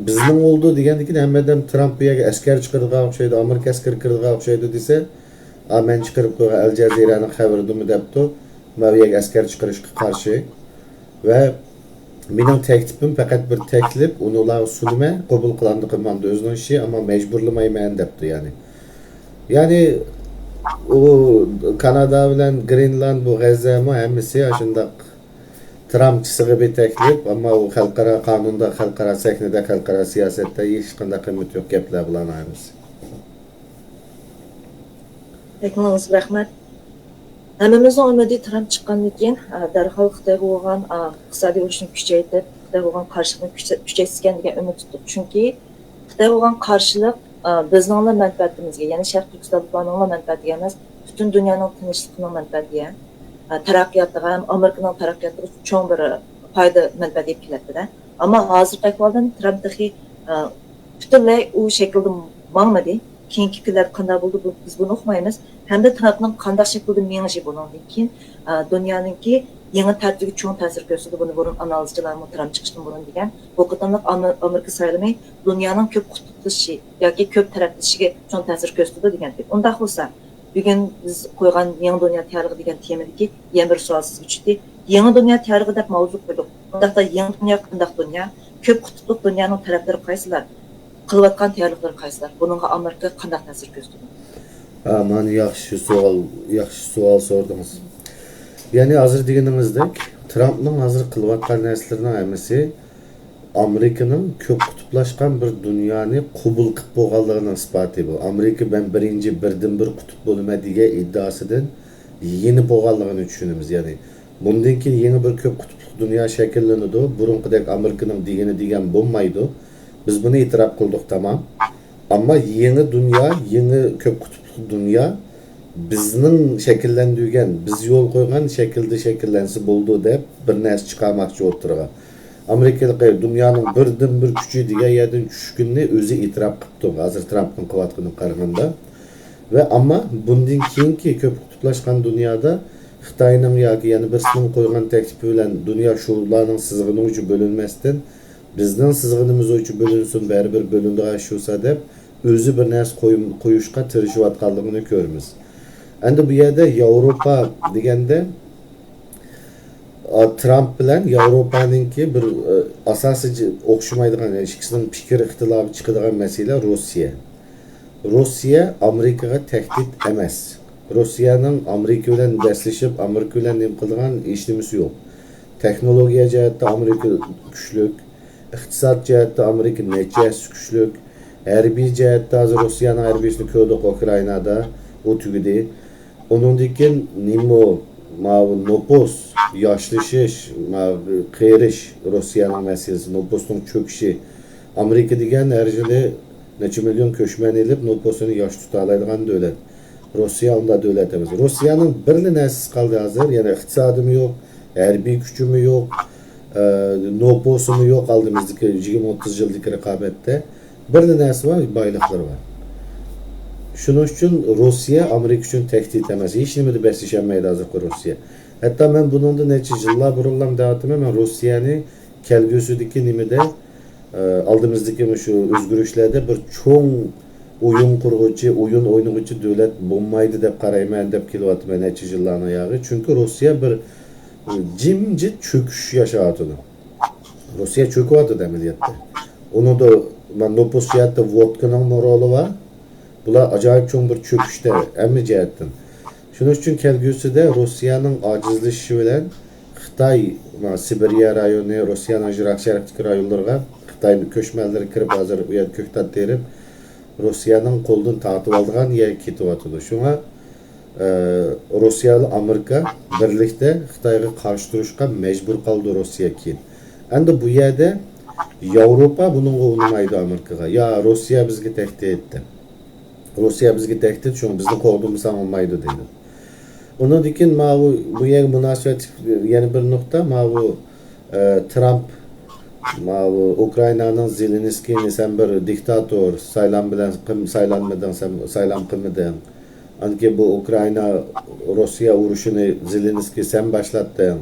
بىزنىڭ بولدى دېگەندىن كېيىن ھەممە ئادەم ترامپ بۇ يەرگە ئەسكەر چىقىرىدىغان ئوخشايدۇ، ئامېرىكا ئەسكىرى كىرىدىغان ئوخشايدۇ دېسە، ئا، مەن چىقىرىپ قويغان ئەل جەزىرەنىڭ خەۋىرىدىمۇ دەپتۇ، مەن بۇ يەرگە ئەسكەر چىقىرىشقا قارشى. ۋە مېنىڭ تەكلىپىم پەقەت بىر تەكلىپ، ئۇنى ئۇلارغا سۇنىمەن، قوبۇل قىلامدۇ قىلمامدۇ ئۆزىنىڭ ئىشى، ئەمما مەجبۇرلىمايمەن دەپتۇ يەنى. يەنى ئۇ كانادا بىلەن گرېنلاند، بۇ غەززەمۇ ھەممىسى ئاشۇنداق ترامپ چىسىغا بىر تەكلىپ، ئەمما ئۇ خەلقئارا قانۇندا، خەلقئارا سەھنىدە، خەلقئارا سىياسەتتە ھېچقانداق قىممىتى يوق گەپلەر بۇلارنىڭ ھەممىسى. تەكلىپىڭىزگە رەھمەت. ھەممىمىزنىڭ ئۈمىدى ترامپ چىققاندىن كېيىن، ئا، دەرھال خىتايغا بولغان، ئا، ئىقتىسادىي ئۇرۇشنى كۈچەيتىپ، خىتايغا بولغان قارشىلىقنى كۈچە-، كۈچەيتسىكەن دېگەن ئۈمىد تۇتتۇق. چۈنكى خىتايغا بولغان قارشىلىق، ئا، بىزنىڭلا مەنپەئەتىمىزگە، يەنى شەرقىي تۈركىستانلىقلارنىڭلا مەنپەئەتىگە ئەمەس، پۈتۈن دۇنيانىڭ تىنچلىقىنىڭ مەنپەئەتىگە، ئا، تەرەققىياتىغا ھەم ئامېرىكىنىڭ تەرەققىياتىغا چوڭ بىر پايدا مەنپەئەت ئېلىپ كېلەتتى-دە. ئەمما ھازىرقى ئەھۋالدا ترامپ تېخى، ئا، پۈتۈنلەي ئۇ شەكىلدە ماڭمىدى. كېيىنكى كۈنلەردە قانداق بولىدۇ، بۇ، بىز بۇنى ئۇقمايمىز. ھەمدە ترامپنىڭ قانداق شەكىلدە مېڭىشى بۇنىڭدىن كېيىن، ئا، دۇنيانىڭكى يېڭى تەرتىپىگە چوڭ تەسىر كۆرسىتىدۇ. بۇنى بۇرۇن ئانالىزچىلارمۇ ترامپ چىقىشتىن بۇرۇن دېگەن. بۇ قېتىملىق ئامېر-، ئامېرىكا سايلىمى دۇنيانىڭ كۆپ قۇتۇپلىشىشى ياكى كۆپ تەرەپلىشىشىگە چوڭ تەسىر كۆرسىتىدۇ دېگەنتى. ئۇنداق بولسا، بۈگۈن بىز قويغان يېڭى دۇنيا تەييارلىقى دېگەن تېمىدىكى يەنە بىر سوئال سىزگە چۈشتى. يېڭى دۇنيا تەييارلىقى دەپ ماۋزۇ قويدۇق. ئۇنداقتا يېڭى دۇنيا قانداق دۇنيا؟ كۆپ قۇتۇپلۇق دۇنيانىڭ تەرەپلىرى قايسىلار؟ قىلىۋاتقان تەييارلىقلىرى قايسىلار؟ بۇنىڭغا ئامېرىكا قانداق تەسىر كۆرسىتىدۇ؟ ھە، مانا ياخشى سوئال، ياخشى سوئال سورىدىڭىز. يەنى ھازىر دېگىنىڭىزدەك، ترامپنىڭ ھازىر قىلىۋاتقان نەرسىلىرىنىڭ ھەممىسى ئامېرىكىنىڭ كۆپ قۇتۇپلاشقان بىر دۇنيانى قوبۇل قىلىپ بولغانلىقىنىڭ ئىسپاتى بۇ. ئامېرىكا مەن بىرىنچى، بىردىنبىر قۇتۇپ بولىمەن دېگەن ئىددىئاسىدىن يېنىپ بولغانلىقىنى چۈشىنىمىز. يەنى بۇندىن كېيىن يېڭى بىر كۆپ قۇتۇپلۇق دۇنيا شەكىللىنىدۇ. بۇرۇنقىدەك ئامېرىكىنىڭ دېگىنى دېگەن بولمايدۇ. بىز بۇنى ئېتىراپ قىلدۇق، تامام. ئەمما يېڭى دۇنيا، يېڭى كۆپ قۇتۇپلۇق دۇنيا بىزنىڭ شەكىللەندۈرگەن، بىز يول قويغان شەكىلدە شەكىللەنسە بولىدۇ دەپ بىر نەرسە چىقارماقچى ئوتتۇرىغا. ئامېرىكىلىقى دۇنيانىڭ بىردىنبىر كۈچى دېگەن يەردىن چۈشكىنىنى ئۆزى ئېتىراپ قىپتۇ، ھازىر ترامپنىڭ قىلىۋاتقىنىغا قارىغاندا. ۋە ئەمما بۇندىن كېيىنكى كۆپ قۇتۇپلاشقان دۇنيادا خىتاينىڭ ياكى يەنە بىرسىنىڭ قويغان تەكلىپى بىلەن دۇنيا شۇلارنىڭ سىزغىنى بويىچە بۆلۈنمەستىن، بىزنىڭ سىزغىنىمىز بويىچە بۆلۈنسۇن، بەرىبىر بۆلۈنىدىغان ئىش بولسا دەپ، ئۆزى بىر نەرسە قوي-، قويۇشقا تىرىشىۋاتقانلىقىنى كۆرىمىز. ئەمدى بۇ يەردە ياۋروپا دېگەندە، ئا، ترامپ بىلەن ياۋروپانىڭكى بىر، ئە، ئاساسىي جى-، ئوخشىمايدىغان، يەنى ئىككىسىنىڭ پىكىر ئىختىلاپى چىقىدىغان مەسىلە روسىيە. روسىيە ئامېرىكىغا تەھدىت ئەمەس. روسىيەنىڭ ئامېرىكا بىلەن بەسلىشىپ، ئامېرىكا بىلەن نېمە قىلىدىغان ھېچنېمىسى يوق. تېخنولوگىيە جەھەتتە ئامېرىكا كۈچلۈك، ئىقتىساد جەھەتتە ئامېرىكا نەچچە ھەسسە كۈچلۈك، ھەربىي جەھەتتە ھازىر روسىيەنىڭ ھەربىيسىنى كۆردۇق ئۇكرائىنادا، ئۇ تۈگىدى. ئۇنىڭدىن كېيىن نېمە، ماۋۇ نوپۇس، ياشلىشىش، ماۋۇ قېرىش روسىيەنىڭ مەسىلىسى، نوپۇسنىڭ چۆكۈشى. ئامېرىكا دېگەن ھەر يىلى نەچچە مىليون كۆچمەن ئېلىپ، نوپۇسىنى ياش تۇتالايدىغان دۆلەت. روسىيە ئۇنداق دۆلەت ئەمەس. روسىيەنىڭ بىرلا نەرسىسى قالدى ھازىر، يەنى ئىقتىسادىمۇ يوق، ھەربىي كۈچىمۇ يوق، ئە، نوپۇسىمۇ يوق ئالدىمىزدىكى يىگىرمە ئوتتۇز يىلدىكى رىقابەتتە. بىرلا نەرسە بار، بايلىقلىرى بار. شۇنىڭ ئۈچۈن روسىيە ئامېرىكا ئۈچۈن تەھدىت ئەمەس. ھېچنېمىدە بەسلىشەلمەيدۇ ھازىرقى روسىيە. ھەتتا مەن بۇنىڭدىن نەچچە يىللار بۇرۇنلا دەۋاتىمەن، مەن روسىيەنى كەلگۈسىدىكى نېمىدە، ئە، ئالدىمىزدىكى مۇشۇ ئۆزگىرىشلەردە بىر چوڭ ئويۇن قۇرغۇچى، ئويۇن ئوينىغۇچى دۆلەت بولمايدۇ دەپ قارايمەن دەپ كېلىۋاتىمەن نەچچە يىللارنىڭ ياغى. چۈنكى روسىيە بىر، ئە، جىمجىت چۆكۈش ياشاۋاتىدۇ. روسىيە چۆكۈۋاتىدۇ ئەمەلىيەتتە. ئۇنىڭدا، مانا، نوپۇس جەھەتتە ۋودكىنىڭمۇ رولى بار. بۇلار ئاجايىپ چوڭ بىر چۆكۈشتە ھەممە جەھەتتىن. شۇنىڭ ئۈچۈن كەلگۈسىدە روسىيەنىڭ ئاجىزلىشىشى بىلەن خىتاي، مانا، سىبىرىيە رايونى، روسىيەنىڭ يىراق شەرقتىكى رايونلىرىغا خىتاي كۆچمەنلىرى كىرىپ، ھازىر ئۇ يەردە كۆكتات تېرىپ، روسىيەنىڭ قولىدىن تارتىۋالىدىغان يەرگە كېتىۋاتىدۇ. شۇڭا، ئە، روسىيە بىلەن ئامېرىكا بىرلىكتە خىتايغا قارشى تۇرۇشقا مەجبۇر قالىدۇ روسىيە كېيىن. ئەمدى بۇ يەردە ياۋروپا بۇنىڭغا ئۇنىمايدۇ ئامېرىكىغا. يا، روسىيە بىزگە تەھدىت دەپ. روسىيە بىزگە تەھدىت، شۇڭا بىزنى قوغدىمىساڭ بولمايدۇ دەيدۇ. ئۇنىڭدىن كېيىن ماۋۇ، بۇ يەرگە مۇناسىۋەتلىك يەنە بىر نۇقتا، ماۋۇ، ئە، ترامپ، ماۋۇ ئۇكرائىنانىڭ زېلېنسكىينى سەن بىر دىكتاتور، سايلام بىلەن قىل-، سايلانمىدىڭ، سەن سايلام قىلمىدىڭ. ئاندىن كېيىن بۇ ئۇكرائىنا روسىيە ئۇرۇشىنى زېلېنسكىي سەن باشلاتتىڭ،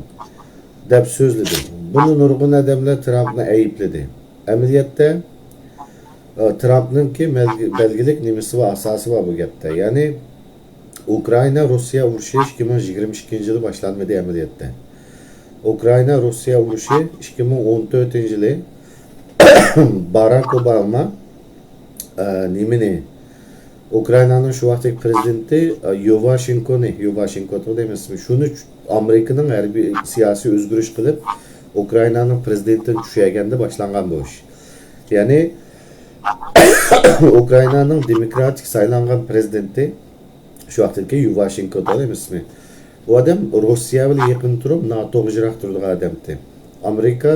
دەپ سۆزلىدى. بۇنى نۇرغۇن ئادەملەر ترامپنى ئەيىبلىدى. ئەمەلىيەتتە، ئە، ترامپنىڭكى مەلگە-، بەلگىلىك نېمىسى بار، ئاساسى بار بۇ گەپتە. يەنى، ئۇكرائىنا روسىيە ئۇرۇشى ئىككى مىڭ يىگىرمە ئىككىنچى يىلى باشلانمىدى ئەمەلىيەتتە. ئۇكرائىنا روسىيە ئۇرۇشى ئىككى مىڭ ئون تۆتىنچى يىلى باراك ئوباما، ئە، نېمىنى، ئۇكرائىنانىڭ شۇ ۋاقىتتىكى پرېزىدېنتى، ئە، يۇۋاشېنكونى، يۇۋاشېنكو دەيمىز، شۇنى چۈ-، ئامېرىكىنىڭ ھەربىي سىياسىي ئۆزگىرىش قىلىپ، ئۇكرائىنانىڭ پرېزىدېنتىنى چۈشۈرگەندە باشلانغان بۇ ئىش. يەنى، ئۇكرائىنانىڭ دېموكراتىك سايلانغان پرېزىدېنتى، شۇ ۋاقىتتىكى يۇۋاشېنكو دەيمىز ئىسمى. ئۇ ئادەم روسىيە بىلەن يېقىن تۇرۇپ، ناتوغا يىراق تۇرىدىغان ئادەمتى. ئامېرىكا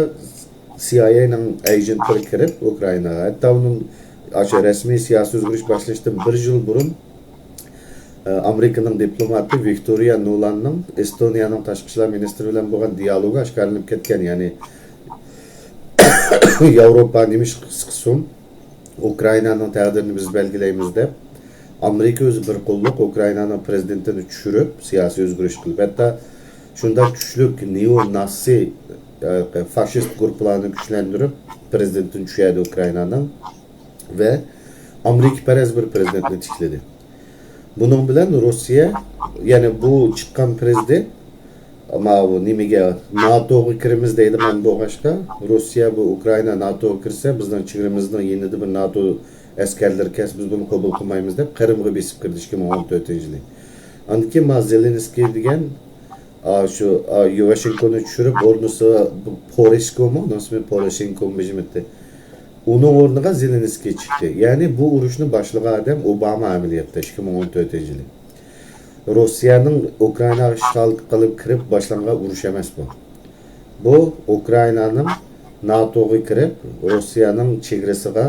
سىئايئېينىڭ ئاگېنتلىرى كىرىپ ئۇكرائىناغا، ھەتتا ئۇنىڭ ئاشۇ رەسمىي سىياسىي ئۆزگىرىش باشلىنىشتىن بىر يىل بۇرۇن، ئە، ئامېرىكىنىڭ دىپلوماتى ۋىكتورىيا نۇلاننىڭ ئېستونىيەنىڭ تاشقى ئىشلار مىنىستىرى بىلەن بولغان دىيالوگى ئاشكارىلىنىپ كەتكەن، يەنى ياۋروپا نېمە ئىش قىلسۇن، ئۇكرائىنانىڭ تەقدىرىنى بىز بەلگىلەيمىز دەپ، ئامېرىكا ئۆزى بىر قوللۇق ئۇكرائىنانىڭ پرېزىدېنتىنى چۈشۈرۈپ، سىياسىي ئۆزگىرىش قىلىپ، ھەتتا شۇنداق كۈچلۈك نېئو-ناتسى، ئە، فاشىست گۇرۇپپىلارنى كۈچلەندۈرۈپ، پرېزىدېنتىنى چۈشۈردى ئۇكرائىنانىڭ ۋە ئامېرىكىپەرەس بىر پرېزىدېنتنى تىكلىدى. بۇنىڭ بىلەن روسىيە، يەنى بۇ چىققان پرېزىدېنت، ماۋۇ نېمىگە، ناتوغا كىرىمىز دەيدىغان بولغاچقا، روسىيە بۇ ئۇكرائىنا ناتوغا كىرسە، بىزنىڭ چېگرىمىزنىڭ يېنىدا بىر ناتو ئەسكەرلىرى كەلسە، بىز بۇنى قوبۇل قىلمايمىز دەپ، قىرىمغا بېسىپ كىردى ئىككى مىڭ ئون تۆتىنچى يىلى. ئاندىن كېيىن ما زېلېنسكىي دېگەن، ئا، شۇ، ئا، يۇۋاشېنكونى چۈشۈرۈپ، ئورنىسىغا بۇ پورېشكومۇ، ئۇنىڭ ئىسمى پورېشېنكومۇ بىجىمىتى. ئۇنىڭ ئورنىغا زېلېنسكىي چىقتى. يەنى بۇ ئۇرۇشنى باشلىغان ئادەم ئوباما ئەمەلىيەتتە ئىككى مىڭ ئون تۆتىنچى يىلى. روسىيەنىڭ ئۇكرائىناغا ئىشغال قىلىپ كىرىپ باشلانغان ئۇرۇش ئەمەس بۇ. بۇ ئۇكرائىنانىڭ ناتوغا كىرىپ، روسىيەنىڭ چېگرىسىغا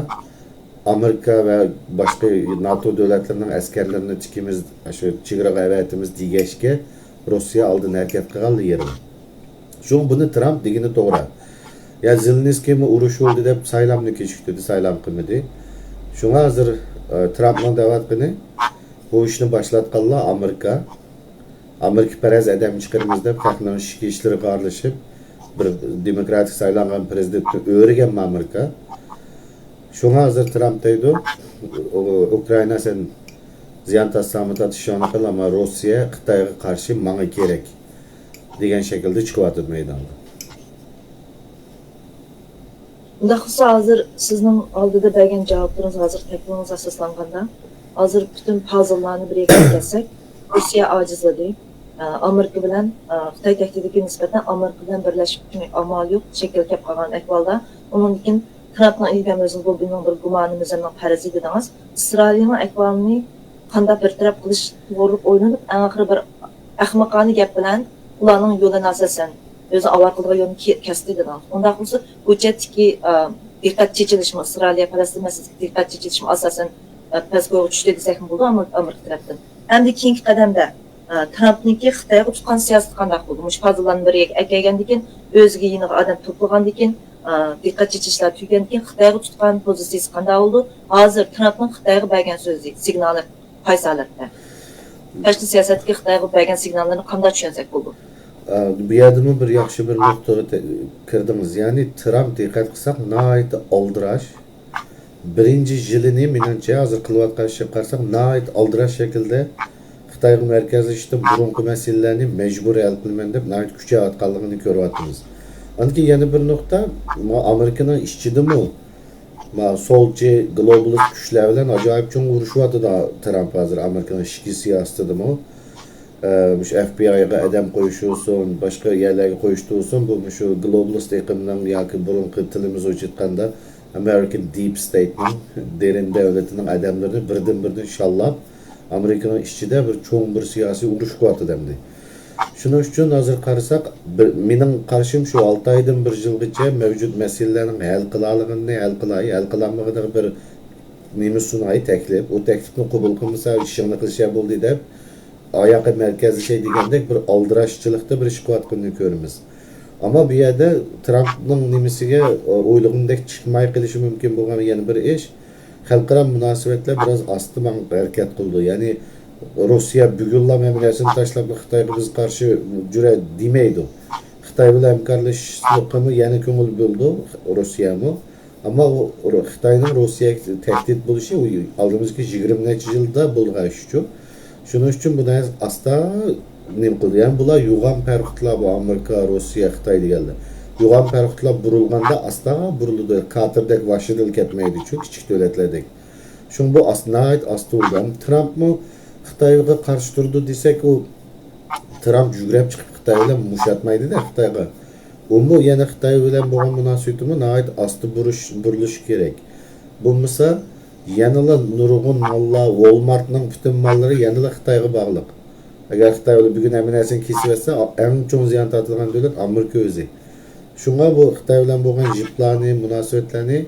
ئامېرىكا ۋە باشقا ناتو دۆلەتلىرىنىڭ ئەسكەرلىرىنى تىكىمىز، شۇ چېگرىغا ئەۋەتىمىز دېگەچكە، روسىيە ئالدىن ھەرىكەت قىلغانلا يېرىم. شۇڭا بۇنى ترامپ دېگىنى توغرا. يا زېلېنسكىيمۇ ئۇرۇش بولدى دەپ سايلامنى كېچىكتۈردى، سايلام قىلمىدى. شۇڭا ھازىر، ئە، ترامپنىڭ دەۋاتقىنى، بۇ ئىشنى باشلاتقانلار ئامېرىكا. ئامېرىكىپەرەز ئادەم چىقىرىمىز دەپ، خەقنىڭ ئىچكى ئىشلىرىغا ئارىلىشىپ، بىر دېموكراتىك سايلانغان پىرېزىدېنتنى ئۆرىگەنمۇ ئامېرىكا. شۇڭا ھازىر ترامپ دەيدۇ، ئۇ-، ئۇكرائىنا سەن زىيان تارتساڭمۇ تارت، ئىشىڭنى قىل، ئەمما روسىيە خىتايغا قارشى ماڭا كېرەك دېگەن شەكىلدە چىقىۋاتىدۇ مەيدانغا. ئۇنداق بولسا، ھازىر سىزنىڭ ئالدىدا بەرگەن جاۋابلىرىڭىز، ھازىر تەكلىپىڭىز ئاساسلانغاندا، ھازىر پۈتۈن پازللارنى بىر يەرگە كەلسەك، روسىيە ئاجىزلىدى. ئامېرىكا بىلەن، خىتاي تەھدىتىگە نىسبەتەن ئامېرىكا بىلەن بىرلەشمەككە ئامال يوق شەكىلگە كەپ قالغان ئەھۋالدا، ئۇنىڭدىن كېيىن ترامپنىڭ ئېيتكەن ئۆزىنىڭ بۇ مېنىڭ بىر گۇمانىم، ئۆزۈمنىڭ پەرىزى دېدىڭىز. ئىسرائىلنىڭ ئەھۋالىنى قانداق بىر تەرەپ قىلىش توغرىلىق ئويلىنىپ، ئەڭ ئاخىرى بىر ئەخمىقانە گەپ بىلەن ئۇلارنىڭ يولىنى ئاساسەن، ئۆزى ئاۋارە قىلىدىغان يولنى كې-، كەستى دېدىڭىز. ئۇنداق بولسا، بۇ چەتتىكى، ئا، دىققەت چېچىلىشمۇ، ئىسرائىلىيە پەلەستىن مەسىلىسىگە دىققەت چېچىلىشمۇ ئاساسەن، ئا، پەس كويغا چۈشتى دېسەكمۇ بولىدۇ ئامېرىكا، ئامېرىكا تەرەپتىن. ئەمدى كېيىنكى قەدەمدە، ئا، ترامپنىڭكى خىتايغا تۇتقان سىياسىتى قانداق بولىدۇ؟ مۇشۇ پازلارنى بىر يەرگە ئەكەلگەندىن كېيىن، ئۆزىگە يېنىغا ئادەم توپلىغاندىن كېيىن، ئا، دىققەت چېچىشلار تۈگىگەندىن كېيىن خىتايغا تۇتقان پوزىتسىيىسى قانداق بولىدۇ؟ ھازىر ترامپنىڭ خىتايغا بەرگەن سۆزى، سىگنالى قايسى ھالەتتە؟ تاشقى سىياسەتتىكى خىتايغا بەرگەن سىگناللىرىنى قانداق چۈشەنسەك بولىدۇ؟ ئا، بۇ يەردىمۇ بىر ياخشى بىر نۇقتىغا تە-، كىردىڭىز. يەنى ترامپ، دىققەت قىلساق، ناھايىتى ئالدىراش. بىرىنچى يىلىنى، مېنىڭچە، ھازىر قىلىۋاتقان ئىشىغا قارىساق، ناھايىتى ئالدىراش شەكىلدە خىتايغا مەركەزلىشىپ، بۇرۇنقى مەسىلىلەرنى مەجبۇرىي ھەل قىلىمەن دەپ ناھايىتى كۈچەۋاتقانلىقىنى كۆرۈۋاتىمىز. ئاندىن كېيىن يەنە بىر نۇقتا، مانا ئامېرىكىنىڭ ئىچىدىمۇ، مانا سولچى، گلوبالىست كۈچلەر بىلەن ئاجايىپ چوڭ ئۇرۇشۇۋاتىدۇ ترامپ ھازىر ئامېرىكىنىڭ ئىچكى سىياسىتىدىمۇ. ئە، مۇشۇ ئەف بى ئايغا ئادەم قويۇش بولسۇن، باشقا يەرلەرگە قويۇش بولسۇن، بۇ مۇشۇ گلوبالىست ئېقىمنىڭ ياكى بۇرۇنقى تىلىمىز بويىچە ئېيتقاندا، ئامېرىكان دىپ ستېيتنىڭ، دېرىن دۆلىتىنىڭ ئادەملىرىنى بىردىن-بىردىن شاللاپ، ئامېرىكىنىڭ ئىچىدە بىر چوڭ بىر سىياسىي ئۇرۇش قىلىۋاتىدۇ ئەمدى. شۇنىڭ ئۈچۈن ھازىر قارىساق، بىر، مېنىڭ قارىشىم شۇ، ئالتە ئايدىن بىر يىلغىچە مەۋجۇت مەسىلىلەرنىڭ ھەل قىلالىغىنىنى ھەل قىلاي، ھەل قىلالمىغىنىغا بىر نېمە سۇناي، تەكلىپ. ئۇ تەكلىپنى قوبۇل قىلمىسا، ئىشىڭنى قىلىشا بولدى دەپ، ئاياققا مەركەزلىشەي دېگەندەك بىر ئالدىراشچىلىقتا بىر ئىش قىلىۋاتقىنىنى كۆرىمىز. ئەمما بۇ يەردە ترامپنىڭ نېمىسىگە، ئويلىغىنىدەك چىقماي قېلىشى مۇمكىن بولغان يەنە بىر ئىش، خەلقئارا مۇناسىۋەتلەر بىراز ئاستا ماڭ-، ھەرىكەت قىلىدۇ. يەنى روسىيە بۈگۈنلا ھەممە نەرسىنى تاشلاپ، خىتايغا بىز قارشى جۈرە دېمەيدۇ. خىتاي بىلەن ھەمكارلىشىشقىمۇ يەنە كۆڭۈل بۆلىدۇ روسىيەمۇ. ئەمما ئۇ، ئۇ خىتاينىڭ روسىيەگە تەھدىت بولۇشى ئۇ ئالدىمىزدىكى يىگىرمە نەچچە يىلدا بولغان ئىشچۇ. شۇنىڭ ئۈچۈن بۇ نەرسە ئاستا نېمە قىلدى. يەنى بۇلار يوغان پەرقۇتلار، بۇ ئامېرىكا، روسىيە، خىتاي دېگەنلەر. يوغان پەرقۇتلار بۇرۇلغاندا ئاستا بۇرۇلىدۇ. كاتېردەك ۋاشىدىلا كەتمەيدۇ، شۇ كىچىك دۆلەتلەردەك. شۇڭا بۇ ئاس-، ناھايىتى ئاستا بولدى. ئەمما ترامپمۇ خىتايغا قارشى تۇرىدۇ دېسەك، ئۇ ترامپ يۈگرەپ چىقىپ خىتاي بىلەن مۇشاتمايدۇ-دە خىتايغا. ئۇمۇ يەنە خىتاي بىلەن بولغان مۇناسىۋىتىمۇ ناھايىتى ئاستا بۇرۇش-، بۇرۇلۇشى كېرەك. بولمىسا، يەنىلا نۇرغۇن ماللار، ۋولمارتنىڭ پۈتۈن ماللىرى يەنىلا خىتايغا باغلىق. ئەگەر خىتاي بىلەن بۈگۈن ھەممە نەرسىنى كېسىۋەتسە، ئەڭ چوڭ زىيان تارتىدىغان دۆلەت ئامېرىكا ئۆزى. شۇڭا بۇ خىتاي بىلەن بولغان يىپلارنى، مۇناسىۋەتلەرنى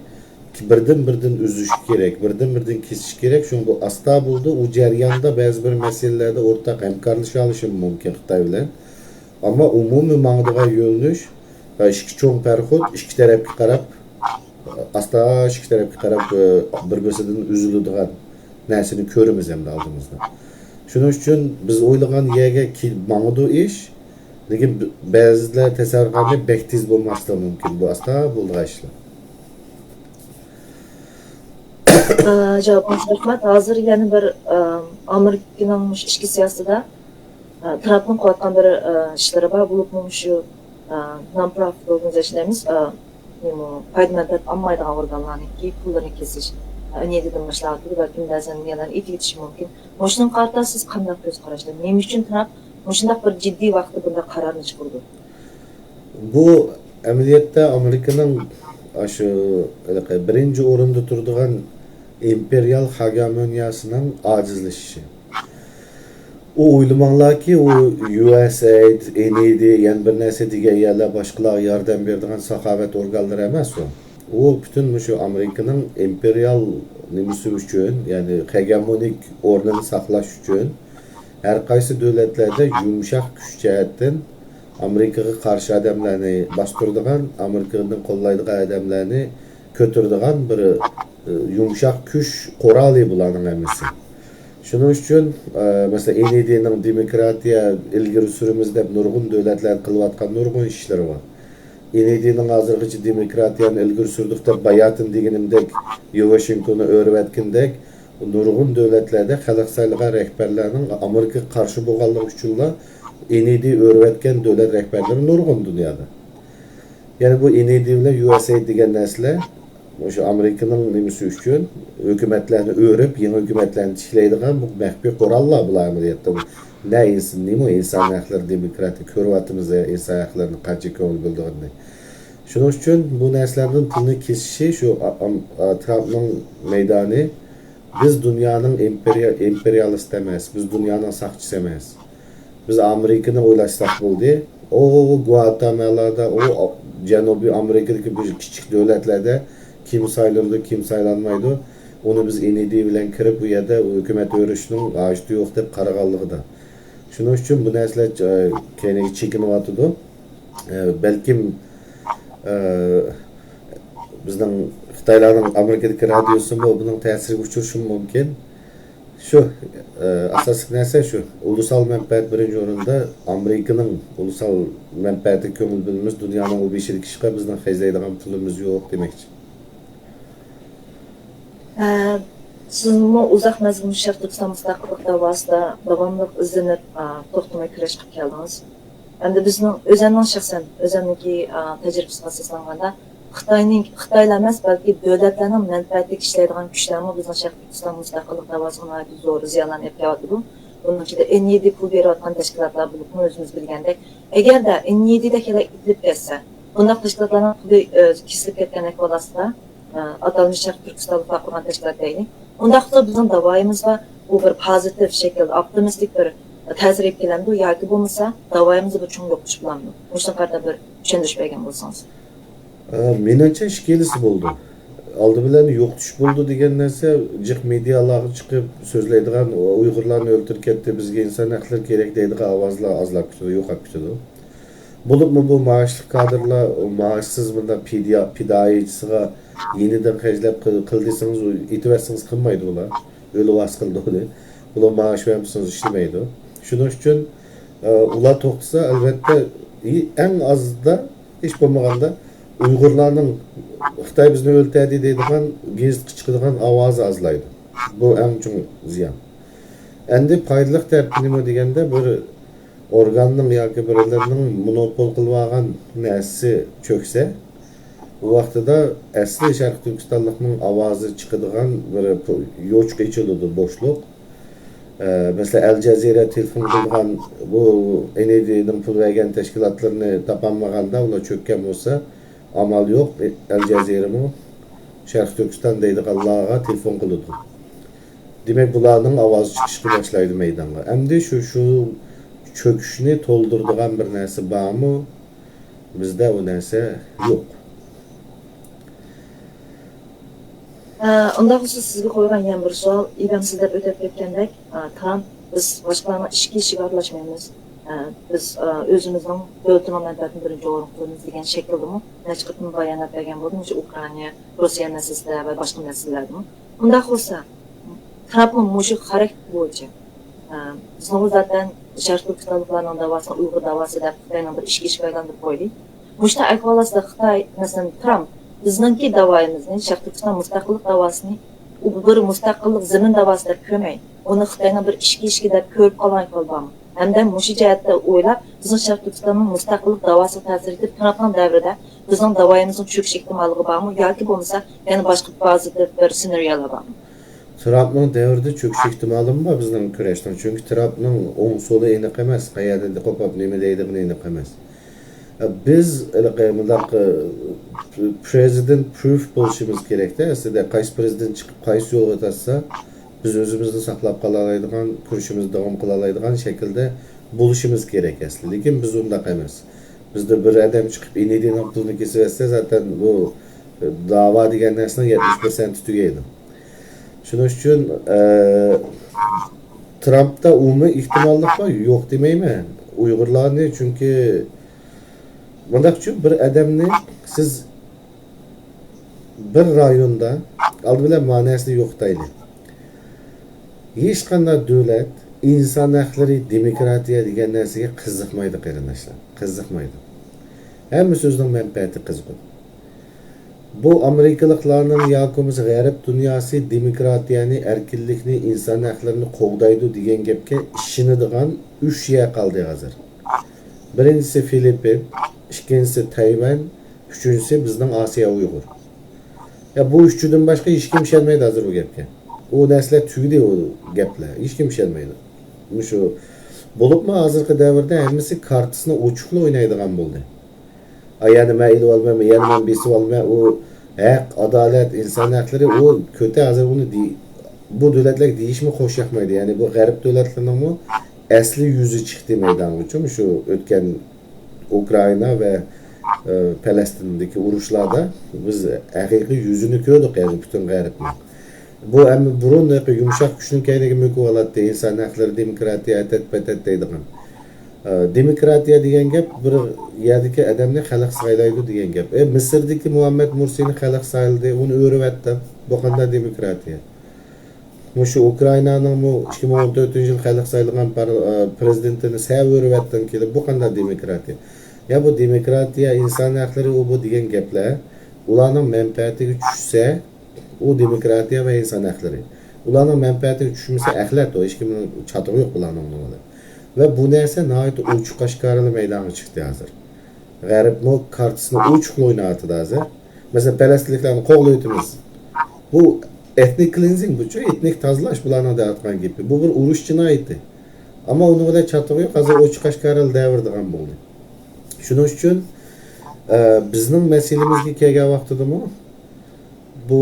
بىردىن-بىردىن ئۈزۈش كېرەك، بىردىن-بىردىن كېسىش كېرەك. شۇڭا بۇ ئاستا بولىدۇ. ئۇ جەرياندا بەزى بىر مەسىلىلەردە ئورتاق ھەمكارلىشالىشىمۇ مۇمكىن خىتاي بىلەن. ئەمما ئومۇمىي ماڭىدىغان يۆنىلىش، ئىككى چوڭ پەرقۇت ئىككى تەرەپكە قاراپ، ئاستا ئىككى تەرەپكە قاراپ، بىر-بىرسىدىن ئۈزۈلىدىغان نەرسىنى كۆرىمىز ئەمدى ئالدىمىزدا. شۇنىڭ ئۈچۈن بىز ئويلىغان يەرگە كېلىپ ماڭىدۇ ئىش، لېكىن ب-، بەزىلەر تەسەۋۋۇر قىلغاندەك بەك تېز بولماسلىقى مۇمكىن. بۇ ئاستا بولىدىغان ئىشلار. ئە، جاۋابىڭىزغا رەھمەت. ھازىر يەنە بىر، ئە، ئامېرىكىنىڭ مۇشۇ ئىچكى سىياسىتىدە، ئە، ترامپنىڭ قىلىۋاتقان بىر، ئە، ئىشلىرى بار. بولۇپمۇ مۇشۇ، ئە، نون پروفىت ئورگانىزېيشن دەيمىز، ئە، نېمە، پايدا مەنپەئەت ئالمايدىغان ئورگانلارنىڭكى پۇللىرىنى كېسىش، ئە، ئىندىيەدىن باشلاۋاتىدۇ، بەلكىم بەزەن يەنە ئېتىۋېتىشى مۇمكىن. مۇشۇنىڭغا قارىتا سىز قانداق كۆز قاراشتا؟ نېمە ئۈچۈن ترامپ مۇشۇنداق بىر جىددىي ۋاقىتتا بۇنداق قارارنى چىقىرىدۇ؟ بۇ ئەمەلىيەتتە ئامېرىكىنىڭ ئاشۇ ھېلىقى بىرىنچى ئورۇندا تۇرىدىغان ئىمپېرىيال خاگېمونىيەسىنىڭ ئاجىزلىشىشى. ئۇ ئويلىماڭلاركى، ئۇ يۇ ئېس ئېيد، ئېن ئېي دى، يەنە بىر نەرسە دېگەن يەرلەر باشقىلارغا ياردەم بېرىدىغان ساخاۋەت ئورگانلىرى ئەمەس ئۇ. ئۇ پۈتۈن مۇشۇ ئامېرىكىنىڭ ئىمپېرىيال نېمىسى ئۈچۈن، يەنى خېگېمونىك ئورنىنى ساقلاش ئۈچۈن ھەر قايسى دۆلەتلەردە يۇمشاق كۈچ جەھەتتىن ئامېرىكىغا قارشى ئادەملەرنى باستۇرىدىغان، ئامېرىكىنى قوللايدىغان ئادەملەرنى كۆتۈرىدىغان بىر، ئى، يۇمشاق كۈچ قورالى بۇلارنىڭ ھەممىسى. شۇنىڭ ئۈچۈن، ئە، مەسىلەن، ئېنئېيدىنىڭ دېموكراتىيە ئىلگىرى سۈرىمىز دەپ نۇرغۇن دۆلەتلەردە قىلىۋاتقان نۇرغۇن ئىشلىرى بار. ئېنئېيدىنىڭ ھازىرغىچە دېموكراتىيەنى ئىلگىرى سۈردۇق دەپ باياتىن دېگىنىمدەك، يۇ ۋاشىنگتوننى ئۆرۈۋەتكىنىدەك، نۇرغۇن دۆلەتلەردە خەلق سايلىغان رەھبەرلەرنىڭ ئامېرىكىغا قارشى بولغانلىقى ئۈچۈنلا ئېنئېيدى ئۆرۈۋەتكەن دۆلەت رەھبەرلىرى نۇرغۇن دۇنيادا. يەنى بۇ ئېنئېيدى بىلەن يۇ ئېس ئېي دېگەن نەرسىلەر مۇشۇ ئامېرىكىنىڭ نېمىسى ئۈچۈن، ھۆكۈمەتلەرنى ئۆرۈپ، يېڭى ھۆكۈمەتلەرنى تىكلەيدىغان بۇ مەخپىي قوراللار بۇلار ئەمەلىيەتتە. نە ئىنس-، نېمە ئىنسان ھەقلىرى، دېموكراتىيە، كۆرۈۋاتىمىز يا ئىنسان ھەقلىرىنى قانچە كۆڭۈل بۆلىدىغىنىنى. شۇنىڭ ئۈچۈن بۇ نەرسىلەردىن پۇلنى كېسىشى شۇ ئا-، ئام-، ئا-، ترامپنىڭ مەيدانى. بىز دۇنيانىڭ ئىمپېرىيا-، ئىمپېرىيالىستى ئەمەس، بىز دۇنيانىڭ ساقچىسى ئەمەس. بىز ئامېرىكىنى ئويلاشساق بولدى. ئۇ گۇاتامالادا، ئۇ جەنۇبىي ئامېرىكىدىكى بىر كىچىك دۆلەتلەردە كىم سايلىنىدۇ، كىم سايلانمايدۇ، ئۇنى بىز ئېنئېيدى بىلەن كىرىپ، ئۇ يەردە ھۆكۈمەت ئۆرۈشنىڭ ھاجىتى يوق دەپ قارىغانلىقىدا. شۇنىڭ ئۈچۈن بۇ نەرسىلەر، ئە، كەينىگە چېكىنىۋاتىدۇ. ئە، بەلكىم، ئە، بىزنىڭ خىتايلارنىڭ ئامېرىكىدىكى رادىيوسىمۇ بۇنىڭ تەسىرىگە ئۇچرىشىمۇ مۇمكىن. شۇ، ئە، ئاساسلىق نەرسە شۇ. ئۇلۇسال مەنپەئەت بىرىنچى ئورۇندا، ئامېرىكىنىڭ ئۇلۇسال مەنپەئەتىگە كۆڭۈل بۆلىمىز، دۇنيانىڭ ئۇ بېشىدىكى ئىشقا بىزنىڭ خەجلەيدىغان پۇلىمىز يوق دېمەكچى. ئە، سىزمۇ ئۇزاق مەزگىل شەرقىي تۈركىستان مۇستەقىللىق دەۋاسىدا داۋاملىق ئىزدىنىپ، ئە، توختىماي كۈرەش قىلىپ كەلدىڭىز. ئەمدى بىزنىڭ ئۆزەمنىڭ شەخسەن، ئۆزەمنىڭكى، ئە، تەجرىبىسىگە ئاساسلانغاندا، خىتاينىڭ، خىتايلا ئەمەس، بەلكى دۆلەتلەرنىڭ مەنپەئەتىگە ئىشلەيدىغان كۈچلەرمۇ بىزنىڭ شەرقىي تۈركىستان مۇستەقىللىق دەۋاسىغا ناھايىتى زور زىيانلارنى ئېلىپ كېلىۋاتىدۇ. بۇنىڭ ئىچىدە ئېنئېيدى پۇل بېرىۋاتقان تەشكىلاتلار بولۇپمۇ ئۆزىمىز بىلگەندەك. ئەگەردە ئېنئېيدىدەك يەنە ئېتىلىپ كەتسە، بۇنداق تەشكىلاتلارنىڭ پۇلى، ئە، كېسىلىپ كەتكەن ئەھۋال ئاستىدا، ئە، ئاتالمىش شەرقىي تۈركىستانلىقلار قۇرغان تەشكىلات دەيلى. ئۇنداقتا بىزنىڭ داۋايىمىزغا بۇ بىر پوزىتىپ شەكىلدە، ئوپتىمىستىك بىر تەسىر ئېلىپ كېلەمدۇ ياكى بولمىسا داۋايىمىزدا بىر چوڭ يوقىتىش بولامدۇ؟ مۇشۇنىڭغا قارىتا بىر چۈشەندۈرۈش بەرگەن بولسىڭىز. ئە، مېنىڭچە ئىككىلىسى بولىدۇ. ئالدى بىلەن يوقىتىش بولىدۇ دېگەن نەرسە جىق مېدىيالارغا چىقىپ سۆزلەيدىغان، ئۇيغۇرلارنى ئۆلتۈرۈپ كەتتى، بىزگە ئىنسان ھەقلىرى كېرەك دەيدىغان ئاۋازلار ئازلاپ كېتىدۇ، يوقاپ كېتىدۇ. بولۇپمۇ بۇ مائاشلىق كادىرلار مائاشسىز بۇنداق پىدىيە-، پىدائىيچىسىغا يېنىدىن خەجلەپ قىل-، قىل دېسىڭىز، ئېتىۋەتسىڭىز قىلمايدۇ ئۇلار. ئۆلۈۋالسا قىلىدۇ ئۇنى. ئۇلار مائاش بەرمىسىڭىز ئىشلىمەيدۇ. شۇنىڭ ئۈچۈن، ئە، ئۇلار توختىسا، ئەلۋەتتە، ئى-، ئەڭ ئازدا، ھېچ بولمىغاندا، ئۇيغۇرلارنىڭ «خىتاي بىزنى ئۆلتۈردى» دەيدىغان گېزىتكە چىقىدىغان ئاۋازى ئازلايدۇ. بۇ ئەڭ چوڭ زىيان. ئەمدى پايدىلىق تەرىپى نېمە دېگەندە، بىر ئورگاننىڭ ياكى بىرلىرىنىڭ مونوپول قىلىۋالغان نەرسىسى چۆكسە، ئۇ ۋاقتىدا ئەسلى شەرقىي تۈركىستانلىقنىڭ ئاۋازى چىقىدىغان بىر پو-، يوچۇق ئېچىلىدۇ، بوشلۇق. ئە، مەسىلەن، ئەل جەزىرە تېلېفون قىلغان، بۇ ئېنئېيدىنىڭ پۇل بەرگەن تەشكىلاتلىرىنى تاپالمىغاندا، ئۇلار چۆككەن بولسا، ئامال يوق، ئەل جەزىرىمۇ شەرقىي تۈركىستان دەيدىغانلارغا تېلېفون قىلىدۇ. دېمەك، بۇلارنىڭ ئاۋازى چىقىشقا باشلايدۇ مەيدانغا. ئەمدى شۇ، شۇ چۆكۈشنى تولدۇرىدىغان بىر نەرسە بارمۇ؟ بىزدە ئۇ نەرسە يوق. ئە، ئۇنداق بولسا سىزگە قويغان يەنە بىر سوئال، ئىبەم سىز دەپ ئۆتۈپ كەتكەندەك، ئە، ترامپ، بىز باشقىلارنىڭ ئىچكى ئىشىگە ئارىلاشمايمىز، ئە، بىز، ئە، ئۆزىمىزنىڭ دۆلىتىنىڭ مەنپەئەتىنى بىرىنچى ئورۇنغا قويىمىز دېگەن شەكىلدىمۇ نەچچە قېتىم بايانات بەرگەن بولدى، مۇشۇ ئۇكرائىنا، روسىيە مەسىلىسىدە ۋە باشقا مەسىلىلەردىمۇ. ئۇنداق بولسا، ترامپمۇ مۇشۇ خاراكتېر بويىچە، ئە، بىزنىڭ زاتەن شەرقىي تۈركىستانلىقلارنىڭ داۋاسىنى ئۇيغۇر داۋاسى دەپ خىتاينىڭ بىر ئىچكى ئىشىگە ئايلاندۇرۇپ قويدى. مۇشۇنداق ئەھۋالاتتا خىتاي، مەسىلەن، ترامپ بىزنىڭكى داۋايىمىزنى، شەرقىي تۈركىستان مۇستەقىللىق داۋاسىنى ئۇ بىر مۇستەقىللىق زېمىن داۋاسى دەپ كۆرمەي، ئۇنى خىتاينىڭ بىر ئىچكى ئىشىكى دەپ كۆرۈپ قالغان ئەھۋال بارمۇ؟ ھەمدە مۇشۇ جەھەتتە ئويلاپ، بىزنىڭ شەرقىي تۈركىستاننىڭ مۇستەقىللىق داۋاسىغا تەسىر يېتىپ، ترامپنىڭ دەۋرىدە بىزنىڭ داۋايىمىزنىڭ چۆكۈش ئېھتىماللىقى بارمۇ؟ ياكى بولمىسا يەنە باشقا پوزىتىپ بىر سېنارىيولار بارمۇ؟ ترامپنىڭ دەۋرىدە چۆكۈش ئېھتىمالىمۇ بار بىزنىڭ كۈرەشنىڭ. چۈنكى ترامپنىڭ ئوڭ سولى ئېنىق ئەمەس، قەيەردىن قوپۇپ نېمە دەيدىغىنى ئېنىق ئەمەس. بىز ھېلىقى مۇنداق، ئە، پرېزىدېنت پروف بولۇشىمىز كېرەكتە. ئەسلىدە قايسى پرېزىدېنت چىقىپ قايسى يولغا تارتسا، بىز ئۆزىمىزنى ساقلاپ قالالايدىغان، كۈرىشىمىزنى داۋام قىلالايدىغان شەكىلدە بولۇشىمىز كېرەك ئەسلى. لېكىن بىز ئۇنداق ئەمەس. بىزدە بىر ئادەم چىقىپ ئېنىدىنىڭ پۇلىنى كېسىۋەتسە، زاتەن بۇ، ئە، داۋا دېگەن نەرسىنىڭ يەتمىش پىرسەنتى تۈگەيدۇ. شۇنىڭ ئۈچۈن، ئە، ترامپتا ئۇمۇ ئېھتىماللىق بار، يوق دېمەيمەن. ئۇيغۇرلارنى، چۈنكى مۇنداق، چۈ بىر ئادەمنى سىز بىر رايوندا، ئالدى بىلەن مەنىسىنى يوقىتايلى. ھېچقانداق دۆلەت ئىنسان ھەقلىرى، دېموكراتىيە دېگەن نەرسىگە قىزىقمايدۇ، قېرىنداشلار. قىزىقمايدۇ. ھەممىسى ئۆزىنىڭ مەنپەئەتىگە قىزىقىدۇ. بۇ ئامېرىكىلىقلارنىڭ ياكى بولمىسا غەرب دۇنياسى دېموكراتىيەنى، ئەركىنلىكنى، ئىنسان ھەقلىرىنى قوغدايدۇ دېگەن گەپكە ئىشىنىدىغان ئۈچ يەر قالدى ھازىر. بىرىنچىسى فىلىپپىن، ئىككىنچىسى تەيۋەن، ئۈچىنچىسى بىزنىڭ ئاسىيا ئۇيغۇر. يا، بۇ ئۈچىدىن باشقا ھېچكىم ئىشەنمەيدۇ ھازىر بۇ گەپكە. ئۇ نەرسىلەر تۈگىدى ئۇ گەپلەر. ھېچكىم ئىشەنمەيدۇ. مۇشۇ بولۇپمۇ ھازىرقى دەۋردە ھەممىسى كارتىسىنى ئوچۇقلا ئوينايدىغان بولدى. ئا، يەنە مەن ئېلىۋالىمەن، يەنە مەن بېسىۋالىمەن. ئۇ ھەق، ئادالەت، ئىنسان ھەقلىرى، ئۇ كۆتە ھازىر ئۇنى دېي-، بۇ دۆلەتلەرگە دېيىشمۇ خوش ياقمايدۇ. يەنى بۇ غەرب دۆلەتلىرىنىڭمۇ ئەسلى يۈزى چىقتى مەيدانغا، شۇ ئۆتكەن ئۇكرائىنا ۋە، ئە، پەلەستىندىكى ئۇرۇشلاردا بىز ھەقىقىي يۈزىنى كۆردۇق، يەنى پۈتۈن غەربنىڭ. بۇ ئەمدى بۇرۇن يۇمشاق كۈچنىڭ كەينىگە مۆكۈۋالاتتى، ئىنسان ھەقلىرى، دېموكراتىيە، ئەتەت-پەتەت دەيدىغان. ئە، دېموكراتىيە دېگەن گەپ بىر يەردىكى ئادەمنى خەلق سايلايدۇ دېگەن گەپ. ئە، مىسىردىكى مۇھەممەد مۇرسىنى خەلق سايلىدى، ئۇنى ئۆرۈۋەتتى. بۇ قانداق دېموكراتىيە؟ مۇشۇ ئۇكرائىنانىڭمۇ ئىككى مىڭ ئون تۆتىنچى يىل خەلق سايلىغان پار-، ئە، پرېزىدېنتىنى سەل ئۆرۈۋەتتىڭ كېلىپ، بۇ قانداق دېموكراتىيە؟ يا بۇ دېموكراتىيە، ئىنسان ھەقلىرى، ئۇ بۇ دېگەن گەپلەر ئۇلارنىڭ مەنپەئەتىگە چۈشسە، ئۇ دېموكراتىيە ۋە ئىنسان ھەقلىرى. ئۇلارنىڭ مەنپەئەتىگە چۈشمىسە، ئەخلەت ئۇ، ھېچكىمنىڭ چاتىقى يوق بۇلارنىڭ ئۇنىڭ بىلەن. ۋە بۇ نەرسە ناھايىتى ئوچۇق ئاشكارىلا مەيدانغا چىقتى ھازىر. غەربمۇ كارتىسىنى ئوچۇقلا ئويناۋاتىدۇ ھازىر. مەسىلەن، پەلەستىنلىكلەرنى قوغلاۋېتىمىز. بۇ ئېتنىك كلېنزىنگ، بۇچۇ ئېتنىك تازىلاش بۇلارنىڭ دەۋاتقان گېپى. بۇ بىر ئۇرۇش جىنايىتى. ئەمما ئۇنىڭ بىلەن چاتىقى يوق، ھازىر ئوچۇق ئاشكارىلا دەۋرىدىغان بولدى. شۇنىڭ ئۈچۈن، ئە، بىزنىڭ مەسىلىمىزگە كەلگەن ۋاقتىدىمۇ بۇ،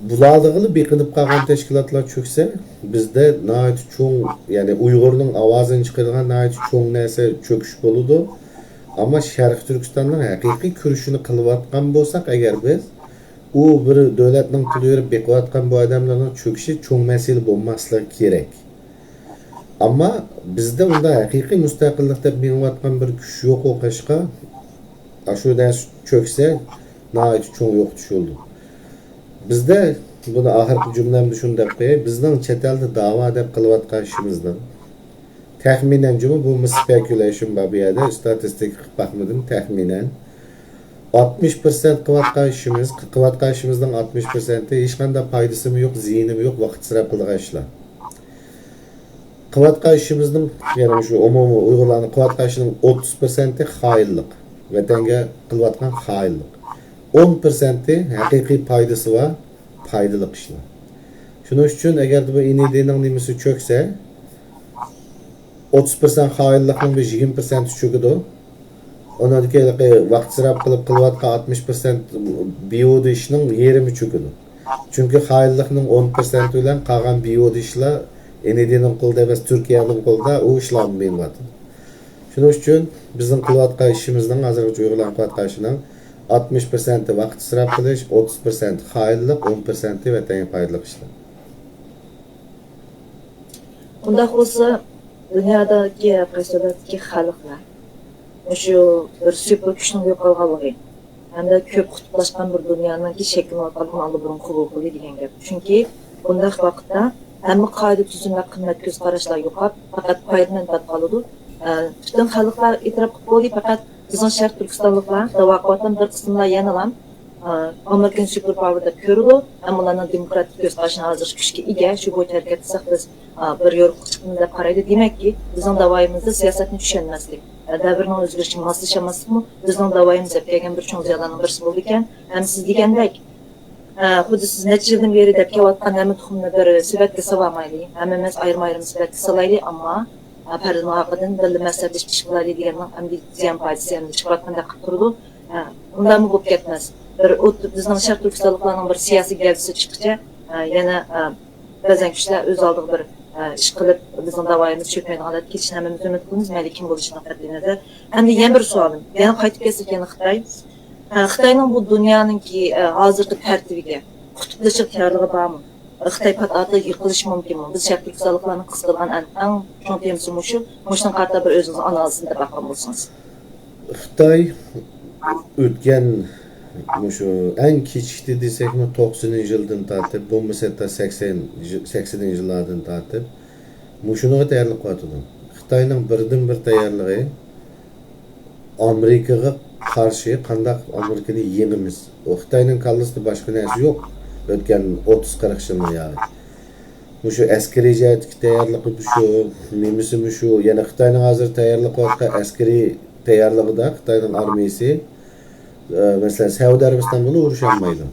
بۇلاردىغىلا بېقىنىپ قالغان تەشكىلاتلار چۆكسە، بىزدە ناھايىتى چوڭ، يەنى ئۇيغۇرنىڭ ئاۋازىنى چىقىرىدىغان ناھايىتى چوڭ نەرسە، چۆكۈش بولىدۇ. ئەمما شەرقىي تۈركىستاننىڭ ھەقىقىي كۈرىشىنى قىلىۋاتقان بولساق ئەگەر بىز، ئۇ بىر دۆلەتنىڭ پۇلى بېرىپ بېقىۋاتقان بۇ ئادەملەرنىڭ چۆكۈشى چوڭ مەسىلە بولماسلىقى كېرەك. ئەمما بىزدە ئۇنداق ھەقىقىي مۇستەقىللىق دەپ مېڭىۋاتقان بىر كۈچ يوق ئوخشاشقا، ئاشۇ نەرسە چۆكسە، ناھايىتى چوڭ يوقىتىش بولىدۇ. بىزدە، بۇنى ئاخىرقى جۈملەمدە شۇنى دەپ قوياي، بىزنىڭ چەت ئەلدە داۋا دەپ قىلىۋاتقان ئىشىمىزنىڭ، تەخمىنەن جۇمۇ، بۇمۇ سپېكۇلەيشن بار بۇ يەردە، ئىستاتىستىكا قىلىپ باقمىدىم، تەخمىنەن ئاتمىش پىرسەنت قىلىۋاتقان ئىشىمىز، قىلىۋاتقان ئىشىمىزنىڭ ئاتمىش پىرسەنتى ھېچقانداق پايدىسىمۇ يوق، زىيىنىمۇ يوق، ۋاقىت ئىسراپ قىلىدىغان ئىشلار. قىلىۋاتقان ئىشىمىزنىڭ، يەنى مۇشۇ ئومۇمىي ئۇيغۇرلارنىڭ قىلىۋاتقان ئىشىنىڭ ئوتتۇز پىرسەنتى خائىنلىق، ۋەتەنگە قىلىۋاتقان خائىنلىق. ئون پىرسەنتى ھەقىقىي پايدىسى بار، پايدىلىق ئىشلار. شۇنىڭ ئۈچۈن ئەگەردە بۇ ئېنىدىنىڭ نېمىسى چۆكسە، ئوتتۇز پىرسەنت خائىنلىقنىڭ بىر يىگىرمە پىرسەنتى چۆكىدۇ. ئۇنىڭدىن كېيىن ۋاقىت ئىسراپ قىلىپ قىلىۋاتقان ئاتمىش پىرسەنت بىھۇدە ئىشنىڭ يېرىمى چۆكىدۇ. چۈنكى خائىنلىقنىڭ ئون پىرسەنتى بىلەن قالغان بىھۇدە ئىشلار ئېنىدىنىڭ قولىدا ئەمەس، تۈركىيەنىڭ قولىدا، ئۇ ئىشلارمۇ مېڭىۋاتىدۇ. شۇنىڭ ئۈچۈن بىزنىڭ قىلىۋاتقان ئىشىمىزنىڭ، ھازىرغىچە ئۇيغۇرلارنىڭ قىلىۋاتقان ئىشىنىڭ ئاتمىش پىرسەنتى ۋاقىت ئىسراپ قىلىش، ئوتتۇز پىرسەنتى خائىنلىق، ئون پىرسەنتى ۋەتەنگە پايدىلىق ئىشلار. ئۇنداق بولسا، دۇنيادىكى ھەر قايسى دۆلەتتىكى خەلقلەر مۇشۇ بىر سۇپېر كۈچنىڭ يوقالغانلىقى ھەمدە كۆپ قۇتۇپلاشقان بىر دۇنيانىڭكى شەكىللىنىۋاتقانلىقىنى ئاللىبۇرۇن قوبۇل قىلدى دېگەن گەپ. چۈنكى بۇنداق ۋاقىتتا ھەممە قائىدە-تۈزۈملەر، قىممەت كۆز قاراشلار يوقاپ، پەقەت پايدا-مەنپەئەت قالىدۇ. ئە، پۈتۈن خەلقلەر ئېتىراپ قىلىپ بولدى، پەقەت بىزنىڭ شەرقىي تۈركىستانلىقلار، داۋا قىلىۋاتقان بىر قىسىملار يەنىلا، ئە، ئامېرىكىنى سۇپېر پاۋېر دەپ كۆرىدۇ. ئەمما ئۇلارنىڭ دېموكراتىك كۆز قارىشىنى ھازىرچە كۈچكە ئىگە، شۇ بويىچە ھەرىكەت قىلساق بىز، ئە، بىر يورۇقلۇق چىقىمىز دەپ قارايدۇ. دېمەككى، بىزنىڭ داۋايىمىزدا سىياسەتنى چۈشەنمەسلىك، ئە، دەۋرنىڭ ئۆزگىرىشىگە ماسلىشالماسلىقمۇ بىزنىڭ داۋايىمىز دەپ كەلگەن بىر چوڭ زىيانلارنىڭ بىرسى بولىدىكەن. ھەم سىز دېگەندەك، ئە، خۇددى سىز نەچچە يىلدىن بېرى دەپ كېلىۋاتقان ھەممە تۇخۇمنى بىر سېۋەتكە ساۋالمايلى، ھەممىمىز ئايرىم-ئايرىم سېۋەتكە سالايلى، ئەمما، ئە، پەردىنىڭ ئارقىدىن بىللە مەسلىھەتلىشىپ ئىش قىلايلى دېگەننىڭ ئەمدى زىيان پايدىسى ئەمدى چىقىۋاتقاندەك قىلىپ تۇرىدۇ. ئە، ئۇنداقمۇ بولۇپ كەتمەس. بىر ئوت-، بىزنىڭ شەرقىي تۈركىستانلىقلارنىڭ بىر سىياسىي گەۋدىسى چىققىچە، ئە، يەنە، ئە، بەزەن كۈچلەر ئۆز ئالدىغا بىر، ئە، ئىش قىلىپ، بىزنىڭ داۋايىمىز چۆكمەيدىغاندەك كېلىشىنى ھەممىمىز ئۈمىد قىلىمىز، مەيلى كىم بولۇشىدىن قەتئىينەزەر. ئەمدى يەنە بىر سوئالىم، يەنە قايتىپ كەلسەك يەنە خىتاي. ئە، خىتاينىڭ بۇ دۇنيانىڭكى، ئە، ھازىرقى تەرتىپىگە، قۇتۇپلىشىغا تەييارلىقى بارمۇ؟ خىتاي پات ئارىدا يىقىلىشى مۇمكىنمۇ؟ بىز شەرقىي تۈركىستانلىقلارنىڭ قىزىقىدىغان ئەڭ، ئەڭ چوڭ تېمىسى مۇشۇ. مۇشۇنىڭغا قارىتا بىر ئۆزىڭىزنىڭ ئانالىزىنى دەپ باققان بولسىڭىز. خىتاي ئۆتكەن مۇشۇ ئەڭ كېچىكتى دېسەكمۇ، توقسىنىنچى يىلدىن تارتىپ، بولمىسا ھەتتا سەكسەن، سەكسىنىنچى يىللاردىن تارتىپ مۇشۇنىڭغا تەييارلىق قىلىۋاتىدۇ. خىتاينىڭ بىردىنبىر تەييارلىقى ئامېرىكىغا قارشى قانداق ئامېرىكىنى يېڭىمىز. ئۇ خىتاينىڭ كاللىسىدا باشقا نەرسە يوق. ئۆتكەن ئوتتۇز قىرىق يىلنىڭ ياغى. مۇشۇ ئەسكىرىي جەھەتتىكى تەييارلىقى شۇ، نېمىسىمۇ شۇ. يەنە خىتاينىڭ ھازىر تەييارلىق قىلىۋاتقان ئەسكىرىي تەييارلىقىدا خىتاينىڭ ئارمىيىسى، ئە، مەسىلەن، سەئۇدى ئەرەبىستان بىلەن ئۇرۇشالمايدۇ.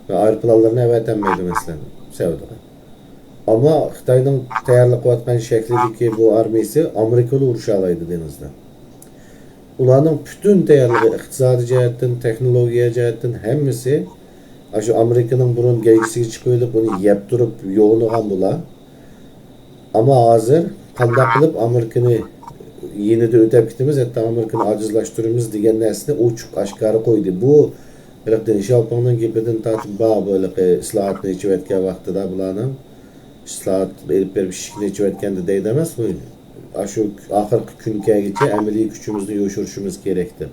ۋە ئايروپىلانلىرىنى ئەۋەتەلمەيدۇ، مەسىلەن، سەئۇدىغا. ئەمما خىتاينىڭ تەييارلىق قىلىۋاتقان شەكلىدىكى بۇ ئارمىيىسى ئامېرىكا بىلەن ئۇرۇشالايدۇ دېڭىزدا. ئۇلارنىڭ پۈتۈن تەييارلىقى، ئىقتىسادىي جەھەتتىن، تېخنولوگىيە جەھەتتىن ھەممىسى ئاشۇ ئامېرىكىنىڭ بۇرۇن گەيگىسىگە چىقىۋېلىپ، ئۇنى يەپ تۇرۇپ يوغىنىغان بۇلار. ئەمما ھازىر قانداق قىلىپ ئامېرىكىنى يېنىدا ئۆتەپ كېتىمىز، ھەتتا ئامېرىكىنى ئاجىزلاشتۇرىمىز دېگەن نەرسىنى ئوچۇق ئاشكارا قويدى. بۇ ھېلىقى دېڭ شياۋپىڭنىڭ گېپىدىن تارتىپ بار، بۇ ھېلىقى ئىسلاھاتنى ئېچىۋەتكەن ۋاقتىدا بۇلارنىڭ ئىسلاھات ئېلىپ بېرىپ ئىشىكنى ئېچىۋەتكەندە دەيدۇ ئەمەسمۇ؟ ئاشۇ ئاخىرقى كۈنگىچە ئەمەلىي كۈچىمىزنى يوشۇرۇشىمىز كېرەك دەپ.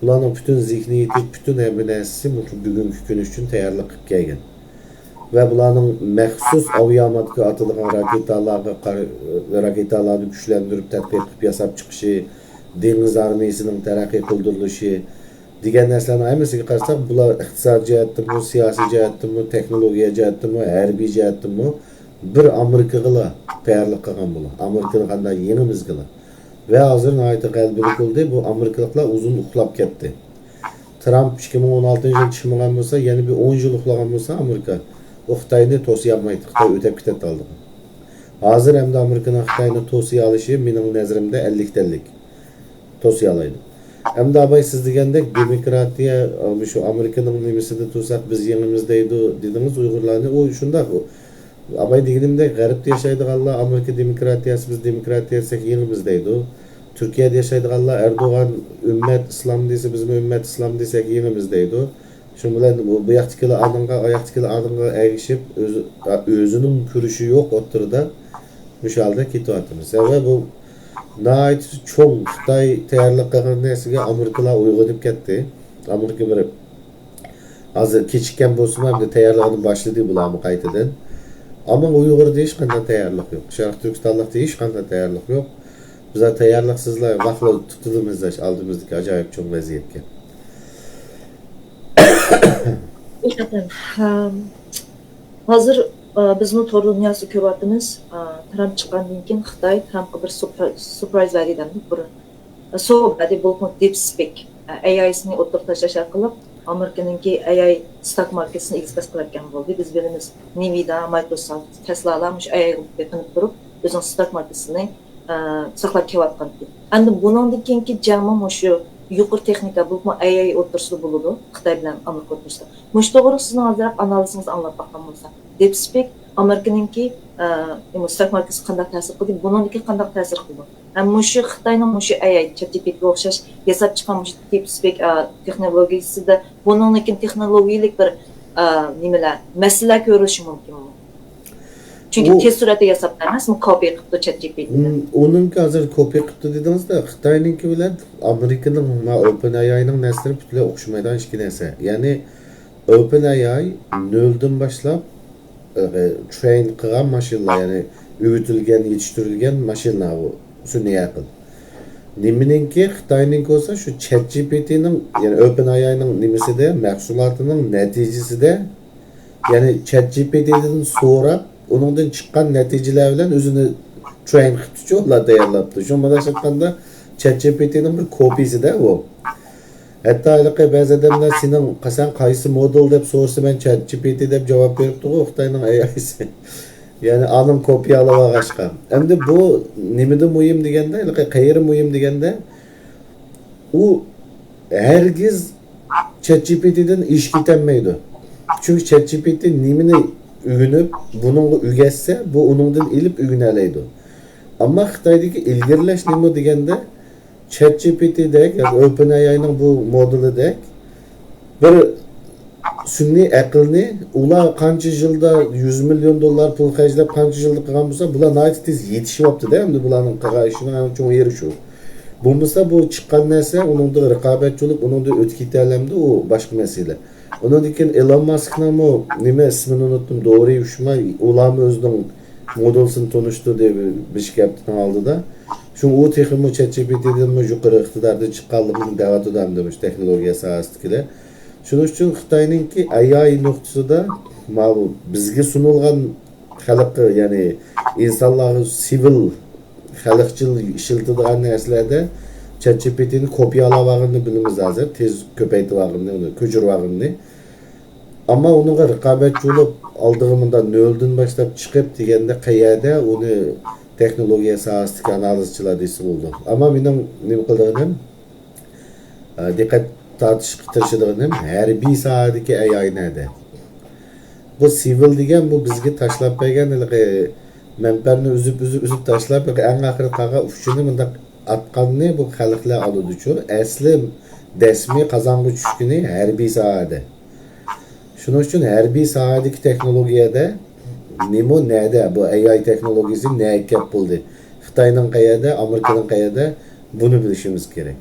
بۇلارنىڭ پۈتۈن زېھنىيىتى، پۈتۈن ھەممە نەرسىسى مۇشۇ بۈگۈنكى كۈن ئۈچۈن تەييارلىق قىلىپ كەلگەن. ۋە بۇلارنىڭ مەخسۇس ئاۋىئاماتكا ئاتىدىغان راكېتالارغا قار-، راكېتالارنى كۈچلەندۈرۈپ تەتقىق قىلىپ ياساپ چىقىشى، دېڭىز ئارمىيىسىنىڭ تەرەققىي قىلدۇرۇلۇشى دېگەن نەرسىلەرنىڭ ھەممىسىگە قارىساق، بۇلار ئىقتىسادىي جەھەتتىنمۇ، سىياسىي جەھەتتىنمۇ، تېخنولوگىيە جەھەتتىنمۇ، ھەربىي جەھەتتىنمۇ بىر ئامېرىكىغىلا تەييارلىق قىلغان بۇلار. ئامېرىكىنى قانداق يېڭىمىزغىلا. ۋە ھازىر ناھايىتى غەلىبىلىك بولدى. بۇ ئامېرىكىلىقلار ئۇزۇن ئۇخلاپ كەتتى. ترامپ ئىككى مىڭ ئون ئالتىنچى يىل چىقمىغان بولسا، يەنە بىر ئون يىل ئۇخلىغان بولسا ئامېرىكا، ئۇ خىتاينى توسىيالمايتتى. خىتاي ئۆتەپ كېتەتتى ئالدىغا. ھازىر ئەمدى ئامېرىكىنىڭ خىتاينى توسىيالىشى مېنىڭ نەزىرىمدە ئەللىكتە ئەللىك. توسىيالايدۇ. ئەمدى ئاباي سىز دېگەندەك دېموكراتىيە، مۇشۇ ئامېرىكىنىڭ نېمىسىدە تۇرساق بىز يېڭىمىز دەيدۇ، دېدىڭىز ئۇيغۇرلارنى. ئۇ شۇنداق. ئاباي دېگىنىمدەك، غەربتە ياشايدىغانلار ئامېرىكا دېموكراتىيەسى، بىز دېموكراتىيە دېسەك يېڭىمىز دەيدۇ. تۈركىيەدە ياشايدىغانلار ئەردوغان ئۈممەت ئىسلام دېسە، بىزمۇ ئۈممەت ئىسلام دېسەك يېڭىمىز دەيدۇ. شۇنىڭ بىلەن بۇ، بۇ ياقتىكىلەر ئانىڭغا، ئاياقتىكىلەر ئانىڭغا ئەگىشىپ، ئۆزى، ئۆزىنىڭ كۈرىشى يوق ئوتتۇرىدا. مۇشۇ ھالدا كېتىۋاتىمىز. ۋە بۇ ناھايىتى چوڭ خىتاي تەييارلىق قىلغان نەرسىگە ئامېرىكىلار ئويغىنىپ كەتتى. ئامېرىكا بېرىپ ھازىر كېچىككەن بولسىمۇ، ئەمدى تەييارلىقىنى باشلىدى بۇلارمۇ قايتىدىن. ئەمما ئۇيغۇردا ھېچقانداق تەييارلىق يوق. شەرقىي تۈركىستانلىقتا ھېچقانداق تەييارلىق يوق. بىزلەر تەييارلىقسىزلا ۋاقلا تۇتۇلىمىز ئالدىمىزدىكى ئاجايىپ چوڭ ۋەزىيەتكە. ھەقىقەتەن. ھەم، ھازىر، ئا، بىزمۇ تور دۇنياسىدا كۆرۈۋاتىمىز. ئا، ترامپ چىققاندىن كېيىن خىتاي ترامپقا بىر سۇپرا-، سۇپرايز بەردى دەمدۇ بۇرۇن. سوۋغا بەردى، بولۇپمۇ دىپ سپېك، ئا، ئەي ئايسىنى ئوتتۇرىغا تاشلاش ئارقىلىق ئامېرىكىنىڭكى ئەي ئاي ستاك ماركېتىنى ئېكسپرېس قىلىۋەتكەن بولدى. بىز بىلىمىز، نىۋىدا، مايكروسوفت، تەسلالار مۇشۇ ئەي ئايغا بېقىنىپ تۇرۇپ، ئۆزىنىڭ ستاك ماركېتىنى ئە، ساقلاپ كېلىۋاتقانتى. ئەمدى بۇنىڭدىن كېيىنكى جەڭمۇ مۇشۇ يۇقىرى تېخنىكا، بولۇپمۇ ئەي ئاي ئوتتۇرىسىدا بولىدۇ، خىتاي بىلەن ئامېرىكا ئوتتۇرىسىدا. مۇشۇ توغرىلىق سىزنىڭ ئازراق ئانالىزىڭىزنى ئاڭلاپ باققان بولساق، دىپ سپېك ئامېرىكىنىڭكى، ئە، نېمە، ستاك ماركېتىغا قانداق تەسىر قىلدى، بۇنىڭدىن كېيىن قانداق تەسىر قىلىدۇ؟ ھەم مۇشۇ خىتاينىڭ مۇشۇ ئەي ئاي، چات جي پى تىگە ئوخشاش ياساپ چىققان مۇشۇ دىپ سپېك، ئە، تېخنولوگىيىسىدا بۇنىڭدىن كېيىن تېخنولوگىيىلىك بىر، ئە، نېمىلەر، مەسىلىلەر كۆرۈلۈشى مۇمكىنمۇ؟ چۈنكى ئۇ تېز سۈرئەتتە ياساپتۇ ئەمەسمۇ، كوپىي قىپتۇ چات جي پى تىدىن. ئۇنىڭكى ھازىر كوپىي قىپتۇ دېدىڭىزدا، خىتاينىڭكى بىلەن ئامېرىكىنىڭ، ما، ئوپېن ئەي ئاينىڭ نەرسىلىرى پۈتۈنلەي ئوخشىمايدىغان ئىككى نەرسە. يەنى ئوپېن ئەي ئاي نۆلدىن باشلاپ، ئە، ترېين قىلغان ماشىنىلار، يەنى ئۆگىتىلگەن، يېتىشتۈرۈلگەن ماشىنا ئۇ سۈنئىي ئەقىل. نېمىنىڭكى، خىتاينىڭكى بولسا شۇ چات جي پى تىنىڭ، يەنى ئوپېن ئەي ئاينىڭ نېمىسىدە، مەھسۇلاتىنىڭ نەتىجىسىدە، يەنى چات جي پى تىدىن سوراپ، ئۇنىڭدىن چىققان نەتىجىلەر بىلەن ئۆزىنى ترېين قىپتۇچۇ، ئۇلار تەييارلاپتۇ. شۇڭا مۇنداق ئېيتقاندا، چات جي پى تىنىڭ بىر كوپىيىسىدە ئۇ. ھەتتا ھېلىقى بەزى ئادەملەر سېنىڭ، سەن قايسى مودېل دەپ سورىسا، مەن چات جي پى تى دەپ جاۋاب بېرىپتىغۇ، خىتاينىڭ ئەي ئايسى. يەنى ئانىڭ كوپىيە ئالىۋالغاچقا. ئەمدى بۇ نېمىدە مۇھىم دېگەندە، ھېلىقى قەيەردە مۇھىم دېگەندە، ئۇ ھەرگىز چات جي پى تىدىن ئېشىپ كېتەلمەيدۇ. چۈنكى چات جي پى تى نېمىنى ئۆگىنىپ، بۇنىڭغا ئۆگەتسە، بۇ ئۇنىڭدىن ئېلىپ ئۆگىنەلەيدۇ. ئەمما خىتايدىكى ئىلگىرىلەش نېمە دېگەندە، چات جي پى تىدەك ياكى ئوپېن ئەي ئاينىڭ بۇ مودېلىدەك بىر سۈنئىي ئەقىلنى ئۇلار قانچە يىلدا، يۈز مىليون دوللار پۇل خەجلەپ، قانچە يىلدا قىلغان بولسا، بۇلار ناھايىتى تېز يېتىشىۋاپتۇ-دە، ئەمدى بۇلارنىڭ قىلغان ئىشىنىڭ ئەڭ چوڭ يېرى شۇ. بولمىسا بۇ چىققان نەرسە ئۇنىڭدىن رىقابەتچى بولۇپ، ئۇنىڭدىن ئۆتۈپ كېتەلەمدۇ، ئۇ باشقا مەسىلە. ئۇنىڭدىن كېيىن ئېلون ماسكنىڭمۇ نېمە ئىسمىنى ئۇنتتۇم، دورى ئۇشما، ئۇلارمۇ ئۆزىنىڭ مودېلسىنى تونۇشتۇردى بىر ئىككى ھەپتىنىڭ ئالدىدا. شۇڭا ئۇ تېخىمۇ چات جى پى تىدىنمۇ يۇقىرى ئىقتىداردا چىققانلىقىنى دەۋاتىدۇ ئەمدى مۇشۇ تېخنولوگىيە ساھەسىدىكىلەر. شۇنىڭ ئۈچۈن خىتاينىڭكى ئەي ئاي نۇقتىسىدا ماۋۇ بىزگە سۇنۇلغان خەلققە، يەنى ئىنسانلارغا سىۋىل، خەلقچىل ئىشلىتىدىغان نەرسىلەردە چات جى پى تىنى كوپىيالاۋالغىنىنى بىلىمىز ھازىر، تېز كۆپەيتىۋالغىنىنى، ئۇنى كۆچۈرۈۋالغىنىنى. ئەمما ئۇنىڭغا رىقابەتچى بولۇپ، ئالدىغا مۇنداق نۆلدىن باشلاپ چىقىپ دېگەندە، قەيەردە ئۇنى تېخنولوگىيە ساھەسىدىكى ئانالىزچىلار دېسە بولىدۇ. ئەمما مېنىڭ نېمە قىلىدىغىنىم، ئە، دىققەت تارتىشقا تىرىشىدىغىنىم، ھەربىي ساھەدىكى ئەي ئاي نەدە؟ بۇ سىۋىل دېگەن بۇ بىزگە تاشلاپ بەرگەن ھېلىقى مەنپەرنى ئۈزۈپ، ئۈزۈپ، ئۈزۈپ تاشلاپ، ھېلىقى ئەڭ ئاخىرى قالغان ئۇچىنى مۇنداق ئاتقاننى بۇ خەلقلەر ئالىدۇچۇ. ئەسلى دەسمى قازانغا چۈشكىنى ھەربىي ساھەدە. شۇنىڭ ئۈچۈن ھەربىي ساھەدىكى تېخنولوگىيەدە نېمە، نەدە بۇ ئەي ئاي تېخنولوگىيەسى نەگە كەپ بولدى؟ خىتاينىڭ قەيەردە، ئامېرىكىنىڭ قەيەردە؟ بۇنى بىلىشىمىز كېرەك.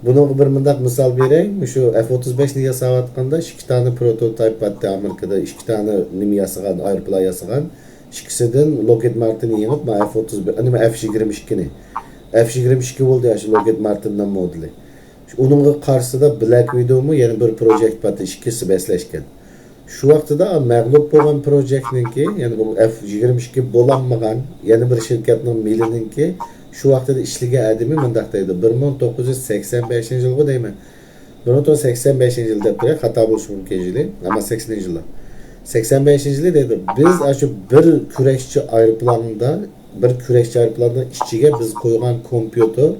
بۇنىڭغا بىر مۇنداق مىسال بېرەي. مۇشۇ ئەف ئوتتۇز بەشنى ياساۋاتقاندا ئىككى دانە پروتوتايپ بارتتى ئامېرىكىدا، ئىككى دانە نېمە ياسىغان، ئايروپىلان ياسىغان. ئىككىسىدىن لوكھېد مارتىن يېڭىپ، مانا ئەف ئوتتۇز بىر، نېمە، ئەف يىگىرمە ئىككىنى. ئەف يىگىرمە ئىككى بولدى، يا شۇ لوكھېد مارتىننىڭ مودېلى. ئۇنىڭغا قارشىسىدا بلاك ۋىدومۇ يەنە بىر پروجېكت بارتتى، ئىككىسى بەسلەشكەن. شۇ ۋاقتىدا مەغلۇپ بولغان پروجېكتنىڭكى، يەنى بۇ ئەف يىگىرمە ئىككى بولالمىغان يەنە بىر شىركەتنىڭ مېلىنىڭكى شۇ ۋاقتىدا ئىشلىگەن ئادىمى مۇنداق دەيدۇ، بىر مىڭ توققۇز يۈز سەكسەن بەشىنچى يىلغۇ دەيمەن. بىر مىڭ توققۇز يۈز سەكسەن بەشىنچى يىل دەپ تۇرۇپ، خاتا بولۇشى مۇمكىن يىلى، ئەمما سەكسىنىنچى يىللار. سەكسەن بەشىنچى يىلى دەيدۇ، بىز ئاشۇ بىر كۈرەشچى ئايروپىلاندا، بىر كۈرەشچى ئايروپىلاننىڭ ئىچىگە بىز قويغان كومپيۇتېر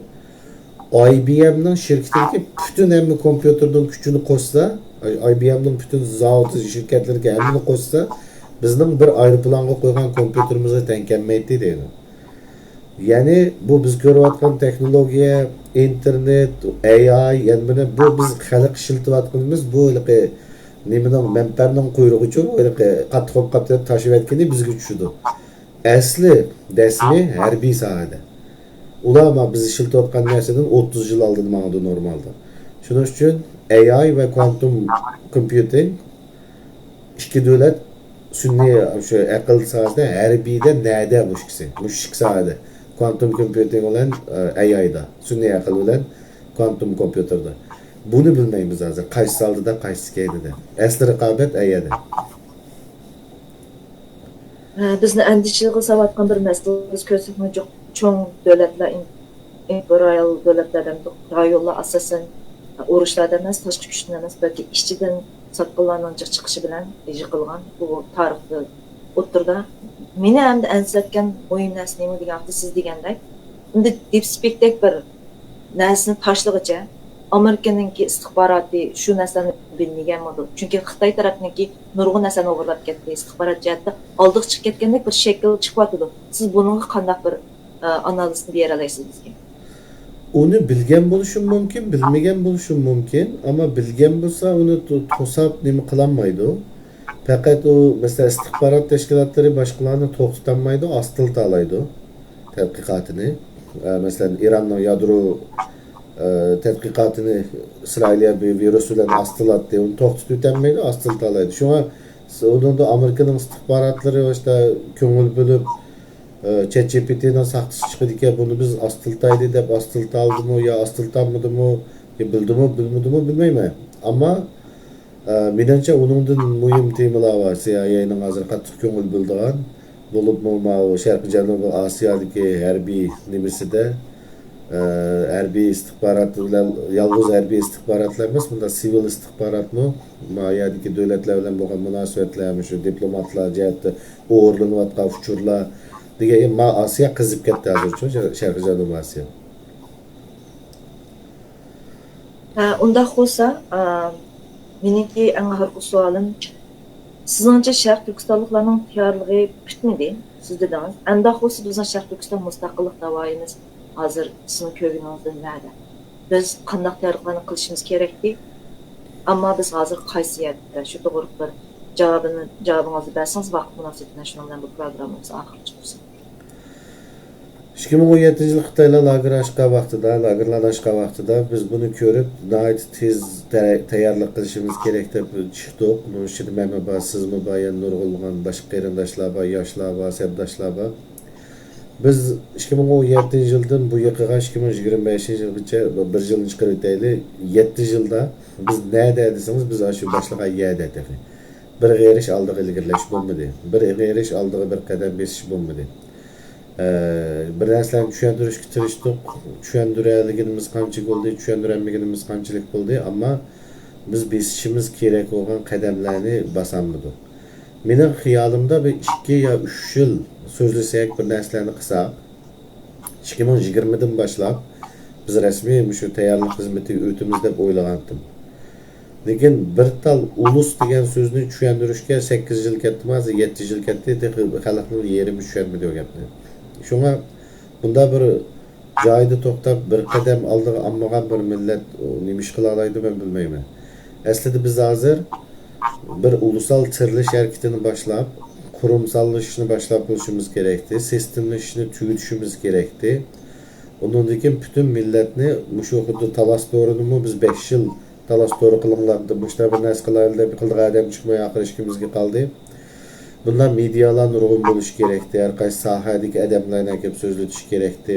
ئاي بى ئېمنىڭ شىركىتىدىكى پۈتۈن ھەممە كومپيۇتېرنىڭ كۈچىنى قوشسا، ئاي بى ئېمنىڭ پۈتۈن زاۋۇتى، شىركەتلىرىدىكى ھەممىنى قوشسا، بىزنىڭ بىر ئايروپىلانغا قويغان كومپيۇتېرىمىزغا تەڭ كەلمەيتتى دەيدۇ. يەنى بۇ بىز كۆرۈۋاتقان تېخنولوگىيە، ئىنتېرنېت، ئەي ئاي، يەنە بىر بۇ بىز خەلق ئىشلىتىۋاتقىنىمىز بۇ ھېلىقى نېمىنىڭ، مەنپەرنىڭ قۇيرۇقىچۇ، ھېلىقى قاتتىق بولۇپ قاپتۇ دەپ تاشلىۋەتكىنى بىزگە چۈشىدۇ. ئەسلى دەسمى ھەربىي ساھەدە. ئۇلار ما بىز ئىشلىتىۋاتقان نەرسىدىن ئوتتۇز يىل ئالدىدا ماڭىدۇ نورمالدا. شۇنىڭ ئۈچۈن ئەي ئاي ۋە كۋانتوم كومپيۇتىنگ ئىككى دۆلەت سۈنئىي شۇ ئەقىل ساھەسىدە ھەربىيدە نەدە مۇشۇ ئىككىسى؟ مۇشۇ ئىككى ساھەدە. كۋانتوم كومپيۇتىنگ بىلەن، ئە، ئەي ئايدا. سۈنئىي ئەقىل بىلەن كۋانتوم كومپيۇتېردا. بۇنى بىلمەيمىز ھازىر. قايسىسى ئالدىدا، قايسىسى كەينىدە. ئەسلى رىقابەت ئەيەدە. ئە، بىزنى ئەندىشىگە سالىۋاتقان بىر مەسىلە، بىز كۆرسەكمۇ جۇق-، چوڭ دۆلەتلەر، ئىم-، ئىمپېرىيال دۆلەتلەر دەمدۇق، رايونلار ئاساسەن ئۇرۇشلاردىن ئەمەس، تاشقى كۈچتىن ئەمەس، بەلكى ئىچىدىن ساتقىنلارنىڭ جىق چىقىشى بىلەن يىقىلغان. بۇ تارىختا ئوتتۇرىدا. مېنى ئەمدى ئەنسىرەتكەن مۇھىم نەرسە نېمە دېگەن ۋاقىتتا، سىز دېگەندەك، ئەمدى دىپسپېكتەك بىر نەرسىنى تاشلىغىچە ئامېرىكىنىڭكى ئىستىخباراتى شۇ نەرسىلەرنى بىلمىگەنمىدۇ؟ چۈنكى خىتاي تەرەپنىڭكى نۇرغۇن نەرسىلەرنى ئوغرىلاپ كەتتى، ئىستىخبارات جەھەتتە ئالدىغا چىقىپ كەتكەندەك بىر شەكىل چىقىۋاتىدۇ. سىز بۇنىڭغا قانداق بىر، ئە، ئانالىزنى بېرەلەيسىز بىزگە؟ ئۇنى بىلگەن بولۇشۇم مۇمكىن، بىلمىگەن بولۇشۇم مۇمكىن، ئەمما بىلگەن بولسا ئۇنى تو-، توساپ نېمە قىلالمايدۇ. پەقەت ئۇ، مەسىلەن، ئىستىخبارات تەشكىلاتلىرى باشقىلارنى توختىتالمايدۇ، ئاستىلىتالايدۇ تەتقىقاتىنى. ئە، مەسىلەن، ئىراننىڭ يادرو، ئە، تەتقىقاتىنى ئىسرائىلىيە بىر ۋىرۇس بىلەن ئاستىلاتتى، ئۇنى توختىتىۋېتەلمەيدۇ، ئاستىلىتالايدۇ. شۇڭا س-، ئۇنىڭدا ئامېرىكىنىڭ ئىستىخباراتلىرى ئاشتا كۆڭۈل بۆلۈپ، ئە، چات جى پى تىنىڭ ساختىسى چىقىدىكەن، بۇنى بىز ئاستىلىتايلى دەپ ئاستىلىتالدىمۇ يا ئاستىلىتالمىدىمۇ، يا بىلدىمۇ، بىلمىدىمۇ، بىلمەيمەن. ئەمما ئە، مېنىڭچە، ئۇنىڭدىن مۇھىم تېمىلار بار، سى ئاي ئەينىڭ ھازىر قاتتىق كۆڭۈل بۆلىدىغان، بولۇپمۇ ماۋۇ شەرقىي جەنۇبىي ئاسىيادىكى ھەربىي نېمىسىدە، ئە، ھەربىي ئىستىخبارات بىلەن، يالغۇز ھەربىي ئىستىخباراتلا ئەمەس، بۇنداق سىۋىل ئىستىخباراتمۇ ما يەردىكى دۆلەتلەر بىلەن بولغان مۇناسىۋەتلەر، مۇشۇ دىپلوماتلار جەھەتتە ئورۇنلىنىۋاتقان ئۇچۇرلار دېگەن، ما ئاسىيا قىزىپ كەتتى ھازىرچۇ، شەرقىي جەنۇبىي ئاسىيا. ھە، ئۇنداق بولسا، ئا، مېنىڭكى ئەڭ ئاخىرقى سوئالىم، سىزنىڭچە شەرقىي تۈركىستانلىقلارنىڭ تەييارلىقى پۈتمىدى، سىز دېدىڭىز. ئەنداق بولسا بىزنىڭ شەرقىي تۈركىستان مۇستەقىللىق داۋايىمىز ھازىر سىزنىڭ كۆرگىنىڭىزدىن نەدە؟ بىز قانداق تەييارلىقلارنى قىلىشىمىز كېرەكتى؟ ئەمما بىز ھازىر قايسى يەردە؟ شۇ توغرىلىق بىر جاۋابىنى، جاۋابىڭىزنى بەرسىڭىز، ۋاقىت مۇناسىۋىتى بىلەن شۇنىڭ بىلەن بۇ پروگراممىمىز ئاخىرلاشتۇرسۇن. ئىككى مىڭ ئون يەتتىنچى يىل خىتايلار لاگېر ئاچقان ۋاقتىدا، لاگېرلارنى ئاچقان ۋاقتىدا بىز بۇنى كۆرۈپ، ناھايىتى تېز تەي-، تەييارلىق قىلىشىمىز كېرەك دەپ چىقتۇق. بۇنىڭ ئىچىدە مەنمۇ بار، سىزمۇ بار، يەنە نۇرغۇنلىغان باشقا قېرىنداشلار بار، ياشلار بار، سەپداشلار بار. بىز ئىككى مىڭ ئون يەتتىنچى يىلدىن بۇ يېقىغا ئىككى مىڭ يىگىرمە بەشىنچى يىلغىچە بىر يىلنى چىقىرىۋېتەيلى، يەتتە يىلدا بىز نەدە دېسىڭىز، بىز ئاشۇ باشلىغان يەردە تېخى. بىر غېرىش ئالدىغا ئىلگىرىلەش بولمىدى. بىر غېرىش ئالدىغا بىر قەدەم بېسىش بولمىدى. ئە، بىر نەرسىلەرنى چۈشەندۈرۈشكە تىرىشتۇق. چۈشەندۈرەلىگىنىمىز قانچە بولدى، چۈشەندۈرەلمىگىنىمىز قانچىلىك بولدى، ئەمما بىز بېسىشىمىز كېرەك بولغان قەدەملەرنى باسالمىدۇق. مېنىڭ خىيالىمدا بىر ئىككى يا ئۈچ يىل سۆزلىسەك، بىر نەرسىلەرنى قىلساق، ئىككى مىڭ يىگىرمىدىن باشلاپ بىز رەسمىي مۇشۇ تەييارلىق خىزمىتىگە ئۆتىمىز دەپ ئويلىغانتىم. لېكىن بىر تال ئۇلۇس دېگەن سۆزنى چۈشەندۈرۈشكە سەككىز يىل كەتتىمۇ، ھازىر يەتتە يىل كەتتى، تېخى خەلقنىڭ يېرىمى چۈشەنمىدى بۇ گەپنى. شۇڭا بۇنداق بىر جايىدا توختاپ، بىر قەدەم ئالدىغا ئالمىغان بىر مىللەت، ئۇ نېمە ئىش قىلالايدۇ، مەن بىلمەيمەن. ئەسلىدە بىز ھازىر بىر ئۇلۇسال تىرىلىش ھەرىكىتىنى باشلاپ، قۇرۇمساللىشىشنى باشلاپ بولۇشىمىز كېرەكتى، سىستېمىلىشىشنى تۈگىتىشىمىز كېرەكتى. ئۇنىڭدىن كېيىن پۈتۈن مىللەتنى، مۇشۇ خۇددى تالاس تورىنىمۇ بىز بەش يىل تالاس تورى قىلىڭلار دەپ، مۇشۇنداق بىر نەرسە قىلايلى دەپ قىلىدىغان ئادەم چىقماي، ئاخىرى ئىككىمىزگە قالدى. بۇنداق مېدىيالار نۇرغۇن بولۇشى كېرەكتى، ھەر قايسى ساھەدىكى ئادەملەرنى ئەكىپ سۆزلىتىش كېرەكتى.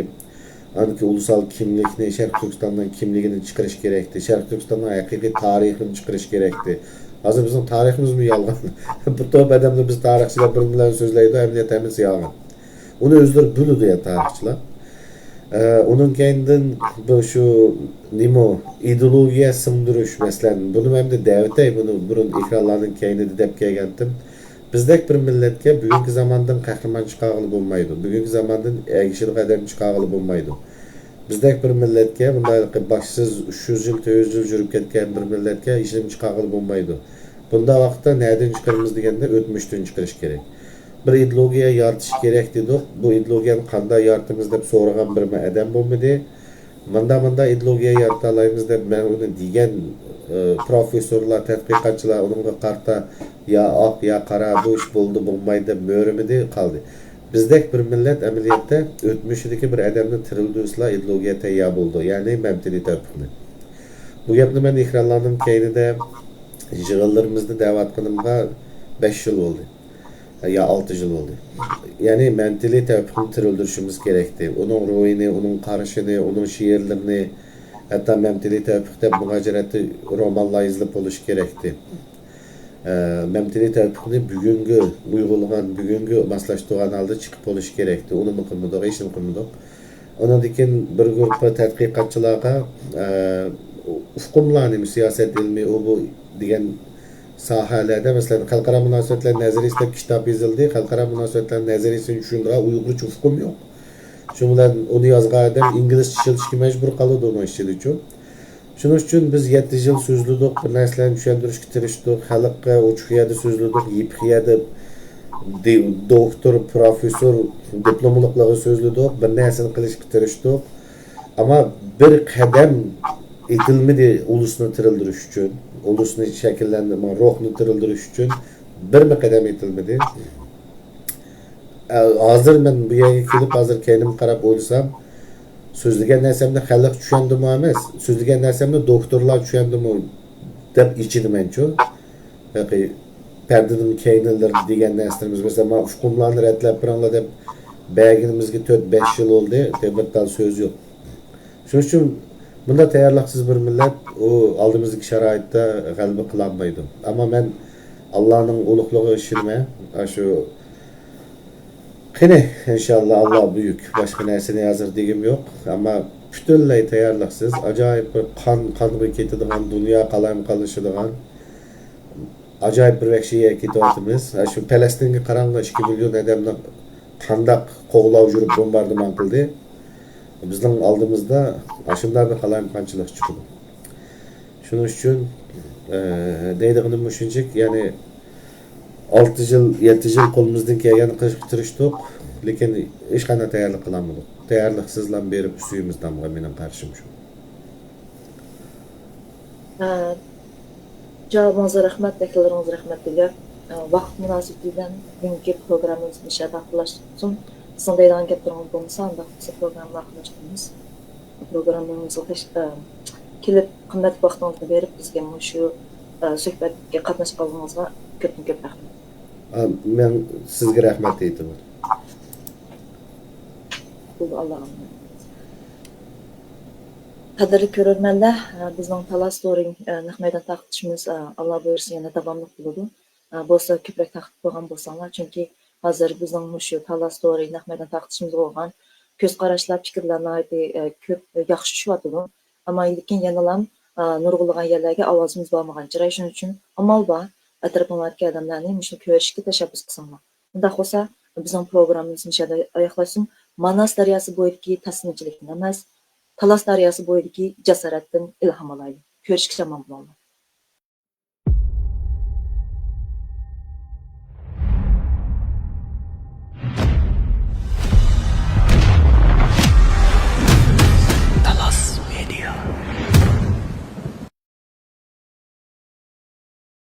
ئاندىكى ئۇلۇسال كىملىكنى، شەرقىي تۈركىستاننىڭ كىملىكىنى چىقىرىش كېرەكتى، شەرقىي تۈركىستاننىڭ ھەقىقىي تارىخىنى چىقىرىش كېرەكتى. ھازىر بىزنىڭ تارىخىمىزمۇ يالغان. بىر توپ ئادەملەر بىز تارىخچىلار بىر بىلەن سۆزلەيدۇ، ئەمەلىيەتتە ھەممىسى يالغان. ئۇنى ئۆزلىرى بىلىدۇ يا تارىخچىلار. ئە، ئۇنىڭ كەينىدىن بۇ شۇ نېمە، ئىدېئولوگىيە سىڭدۈرۈش، مەسىلەن، بۇنى مەن دەۋېتەي، بۇنى بۇرۇن ئېكرانلارنىڭ كەينىدە دەپ كەلگەنتىم. بىزدەك بىر مىللەتكە بۈگۈنكى زاماندىن قەھرىمان چىقارغىلى بولمايدۇ. بۈگۈنكى زاماندىن ئەگىشىدىغان ئادەم چىقارغىلى بولمايدۇ. بىزدەك بىر مىللەتكە، بۇنداق باشسىز ئۈچ يۈز يىل، تۆت يۈز يىل يۈرۈپ كەتكەن بىر مىللەتكە ھېچنېمە چىقارغىلى بولمايدۇ. بۇنداق ۋاقىتتا نەدىن چىقىرىمىز دېگەندە، ئۆتمۈشتىن چىقىرىش كېرەك. بىر ئىدېئولوگىيە يارىتىش كېرەك دېدۇق. بۇ ئىدېئولوگىيەنى قانداق يارىتىمىز دەپ سورىغان بىرمۇ ئادەم بولمىدى. مۇنداق، مۇنداق ئىدېئولوگىيە يارىتالايمىز دەپ مەن ئۇنى دېگەن، ئى، پروفېسسورلار، تەتقىقاتچىلار ئۇنىڭغا قارىتا يا ئاق، يا قارا، بۇ ئىش بولدى، بولمايدۇ دەپ مۆرىمىدى، قالدى. بىزدەك بىر مىللەت ئەمەلىيەتتە ئۆتمۈشىدىكى بىر ئادەمنى تىرىلدۈرسىلا ئىدېئولوگىيە تەييار بولىدۇ، يەنى مەمتىلى تەۋپىقنى. بۇ گەپنى مەن ئېكرانلارنىڭ كەينىدە يىغىنلىرىمىزدا دەۋاتقىنىمغا بەش يىل بولدى. يا ئالتە يىل بولدى. يەنى مەمتىلى تەۋپىقنى تىرىلدۈرۈشىمىز كېرەكتى. ئۇنىڭ روھىنى، ئۇنىڭ قارىشىنى، ئۇنىڭ شېئىرلىرىنى، ھەتتا مەمتىلى تەۋپىق دەپ مۇھاجىرەتتە رومانلار يېزىلىپ بولۇشى كېرەكتى. ئە، مەمتىلى تەۋپىقنى بۈگۈنگە ئۇيغۇنلىغان، بۈگۈنگە ماسلاشتۇرغان ھالدا چىقىپ بولۇشى كېرەكتى. ئۇنىمۇ قىلمىدۇق، ھېچنېمە قىلمىدۇق. ئۇنىڭدىن كېيىن بىر گۇرۇپپا تەتقىقاتچىلارغا، ئە، ئۇقۇملار نېمە، سىياسەت ئىلمى، ئۇ بۇ دېگەن ساھەلەردە، مەسىلەن، خەلقئارا مۇناسىۋەتلەر نەزەرىيىسى دەپ كىتاب يېزىلدى. خەلقئارا مۇناسىۋەتلەر نەزەرىيىسىنى چۈشىنىدىغان ئۇيغۇرچە ئۇقۇم يوق. شۇ بىلەن ئۇنى يازغان ئادەم ئىنگلىزچە ئىشلىتىشكە مەجبۇر قالىدۇ ئۇنىڭ ئىچىدىچۇ. شۇنىڭ ئۈچۈن بىز يەتتە يىل سۆزلىدۇق، بىر نەرسىلەرنى چۈشەندۈرۈشكە تىرىشتۇق، خەلققە ئوچۇق يەردە سۆزلىدۇق، يېپىق يەردە دى-، دوكتور، پروفېسسور، دىپلوملۇقلارغا سۆزلىدۇق، بىر نەرسىنى قىلىشقا تىرىشتۇق. ئەمما بىر قەدەم ئېتىلمىدى ئۇلۇسنى تىرىلدۈرۈش ئۈچۈن، ئۇلۇسنى شەكىللەندۈرۈش، روھنى تىرىلدۈرۈش ئۈچۈن بىرمۇ قەدەم ئېتىلمىدى. ئە، ھازىر مەن بۇ يەرگە كېلىپ، ھازىر كەينىمگە قاراپ ئويلىسام، سۆزلىگەن نەرسەمنى خەلق چۈشەندىمۇ ئەمەس، سۆزلىگەن نەرسەمنى دوكتورلار چۈشەندىمۇ دەپ ئېچىنىمەنچۇ. ياقى پەردىنىڭ كەينىلىرىدە دېگەن نەرسىلىرىمىز، مەسىلەن، مانا ئۇقۇملارنى رەتلەپ بېرىڭلار دەپ بەرگىنىمىزگە تۆت، بەش يىل بولدى، تېخى بىر تال سۆز يوق. شۇنىڭ ئۈچۈن بۇنداق تەييارلىقسىز بىر مىللەت ئۇ ئالدىمىزدىكى شارائىتتا غەلىبە قىلالمايدۇ. ئەمما مەن ئاللانىڭ ئۇلۇغلۇقىغا ئىشىنىمەن. ئاشۇ، قېنى، ئىنشاللا، ئاللا بۈيۈك. باشقا نەرسىنى ھازىر دېگۈم يوق. ئەمما پۈتۈنلەي تەييارلىقسىز، ئاجايىپ بىر قان، قانغا كېتىدىغان، دۇنيا قالايمىقانلىشىدىغان، ئاجايىپ بىر ۋەھشىي يەرگە كېتىۋاتىمىز. ھە، شۇ پەلەستىنگە قاراڭلار، ئىككى مىليون ئادەمنى قانداق قوغلاپ يۈرۈپ بومباردىمان قىلدى. بىزنىڭ ئالدىمىزدا ئاشۇنداق بىر قالايمىقانچىلىق چىقىدۇ. شۇنىڭ ئۈچۈن، ئە، دەيدىغىنىم مۇشۇنچىلىك، يەنى ئالتە يىل، يەتتە يىل قولىمىزدىن كەلگەننى قىلىشقا تىرىشتۇق، لېكىن ھېچقانداق تەييارلىق قىلالمىدۇق. تەييارلىقسىزلا بېرىپ ئۈستىمىز تامغان، مېنىڭ قارىشىم شۇ. ئە، جاۋابىڭىزغا رەھمەت، تەھلىللىرىڭىزغا رەھمەت دېگەن. ئە، ۋاقىت مۇناسىۋىتى بىلەن بۈگۈنكى پروگراممىمىز مۇشۇ يەردە ئاخىرلاشسۇن. سىزنىڭ دەيدىغان گەپلىرىڭىز بولمىسا، ئانداق بولسا پروگراممىنى ئاخىرلاشتۇرىمىز. پروگراممىڭىزغا تەش-، ئە، كېلىپ، قىممەتلىك ۋاقتىڭىزنى بېرىپ، بىزگە مۇشۇ، ئە، سۆھبەتكە قاتناشقانلىقىڭىزغا كۆپتىن كۆپ رەھمەت. ئا، مەن سىزگە رەھمەت ئېيتىمەن. بولدى، ئاللاغا ئامانەت. قەدىرلىك كۆرۈرمەنلەر، ئە، بىزنىڭ تالاس تورى، ئە، نەق مەيدان تارقىتىشىمىز، ئە، ئاللا بۇيرۇسا يەنە داۋاملىق بولىدۇ. ئە، بولسا كۆپرەك تارقىتىپ قويغان بولساڭلار، چۈنكى ھازىر بىزنىڭ مۇشۇ تالاس تورى نەق مەيدان تارقىتىشىمىزغا بولغان كۆز قاراشلار، پىكىرلەر ناھايىتى، ئە، كۆپ، ئە، ياخشى چۈشۈۋاتىدۇ. ئەمما لېكىن يەنىلا، ئە، نۇرغۇنلىغان يەرلەرگە ئاۋازىمىز بارمىغان چىراي. شۇنىڭ ئۈچۈن ئامال بار، ئەتراپىڭلاردىكى ئادەملەرنى مۇشۇنى كۆرۈشكە تەشەببۇس قىلساڭلار. ئۇنداق بولسا، بىزنىڭ پروگراممىمىز مۇشۇ يەردە ئاياغلاشسۇن. ماناس دەرياسى بويىدىكى تەسلىمچىلىكتىن ئەمەس، تالاس دەرياسى بويىدىكى جاسارەتتىن ئىلھام ئالايلى. كۆرۈشكىچە ئامان بولۇڭلار.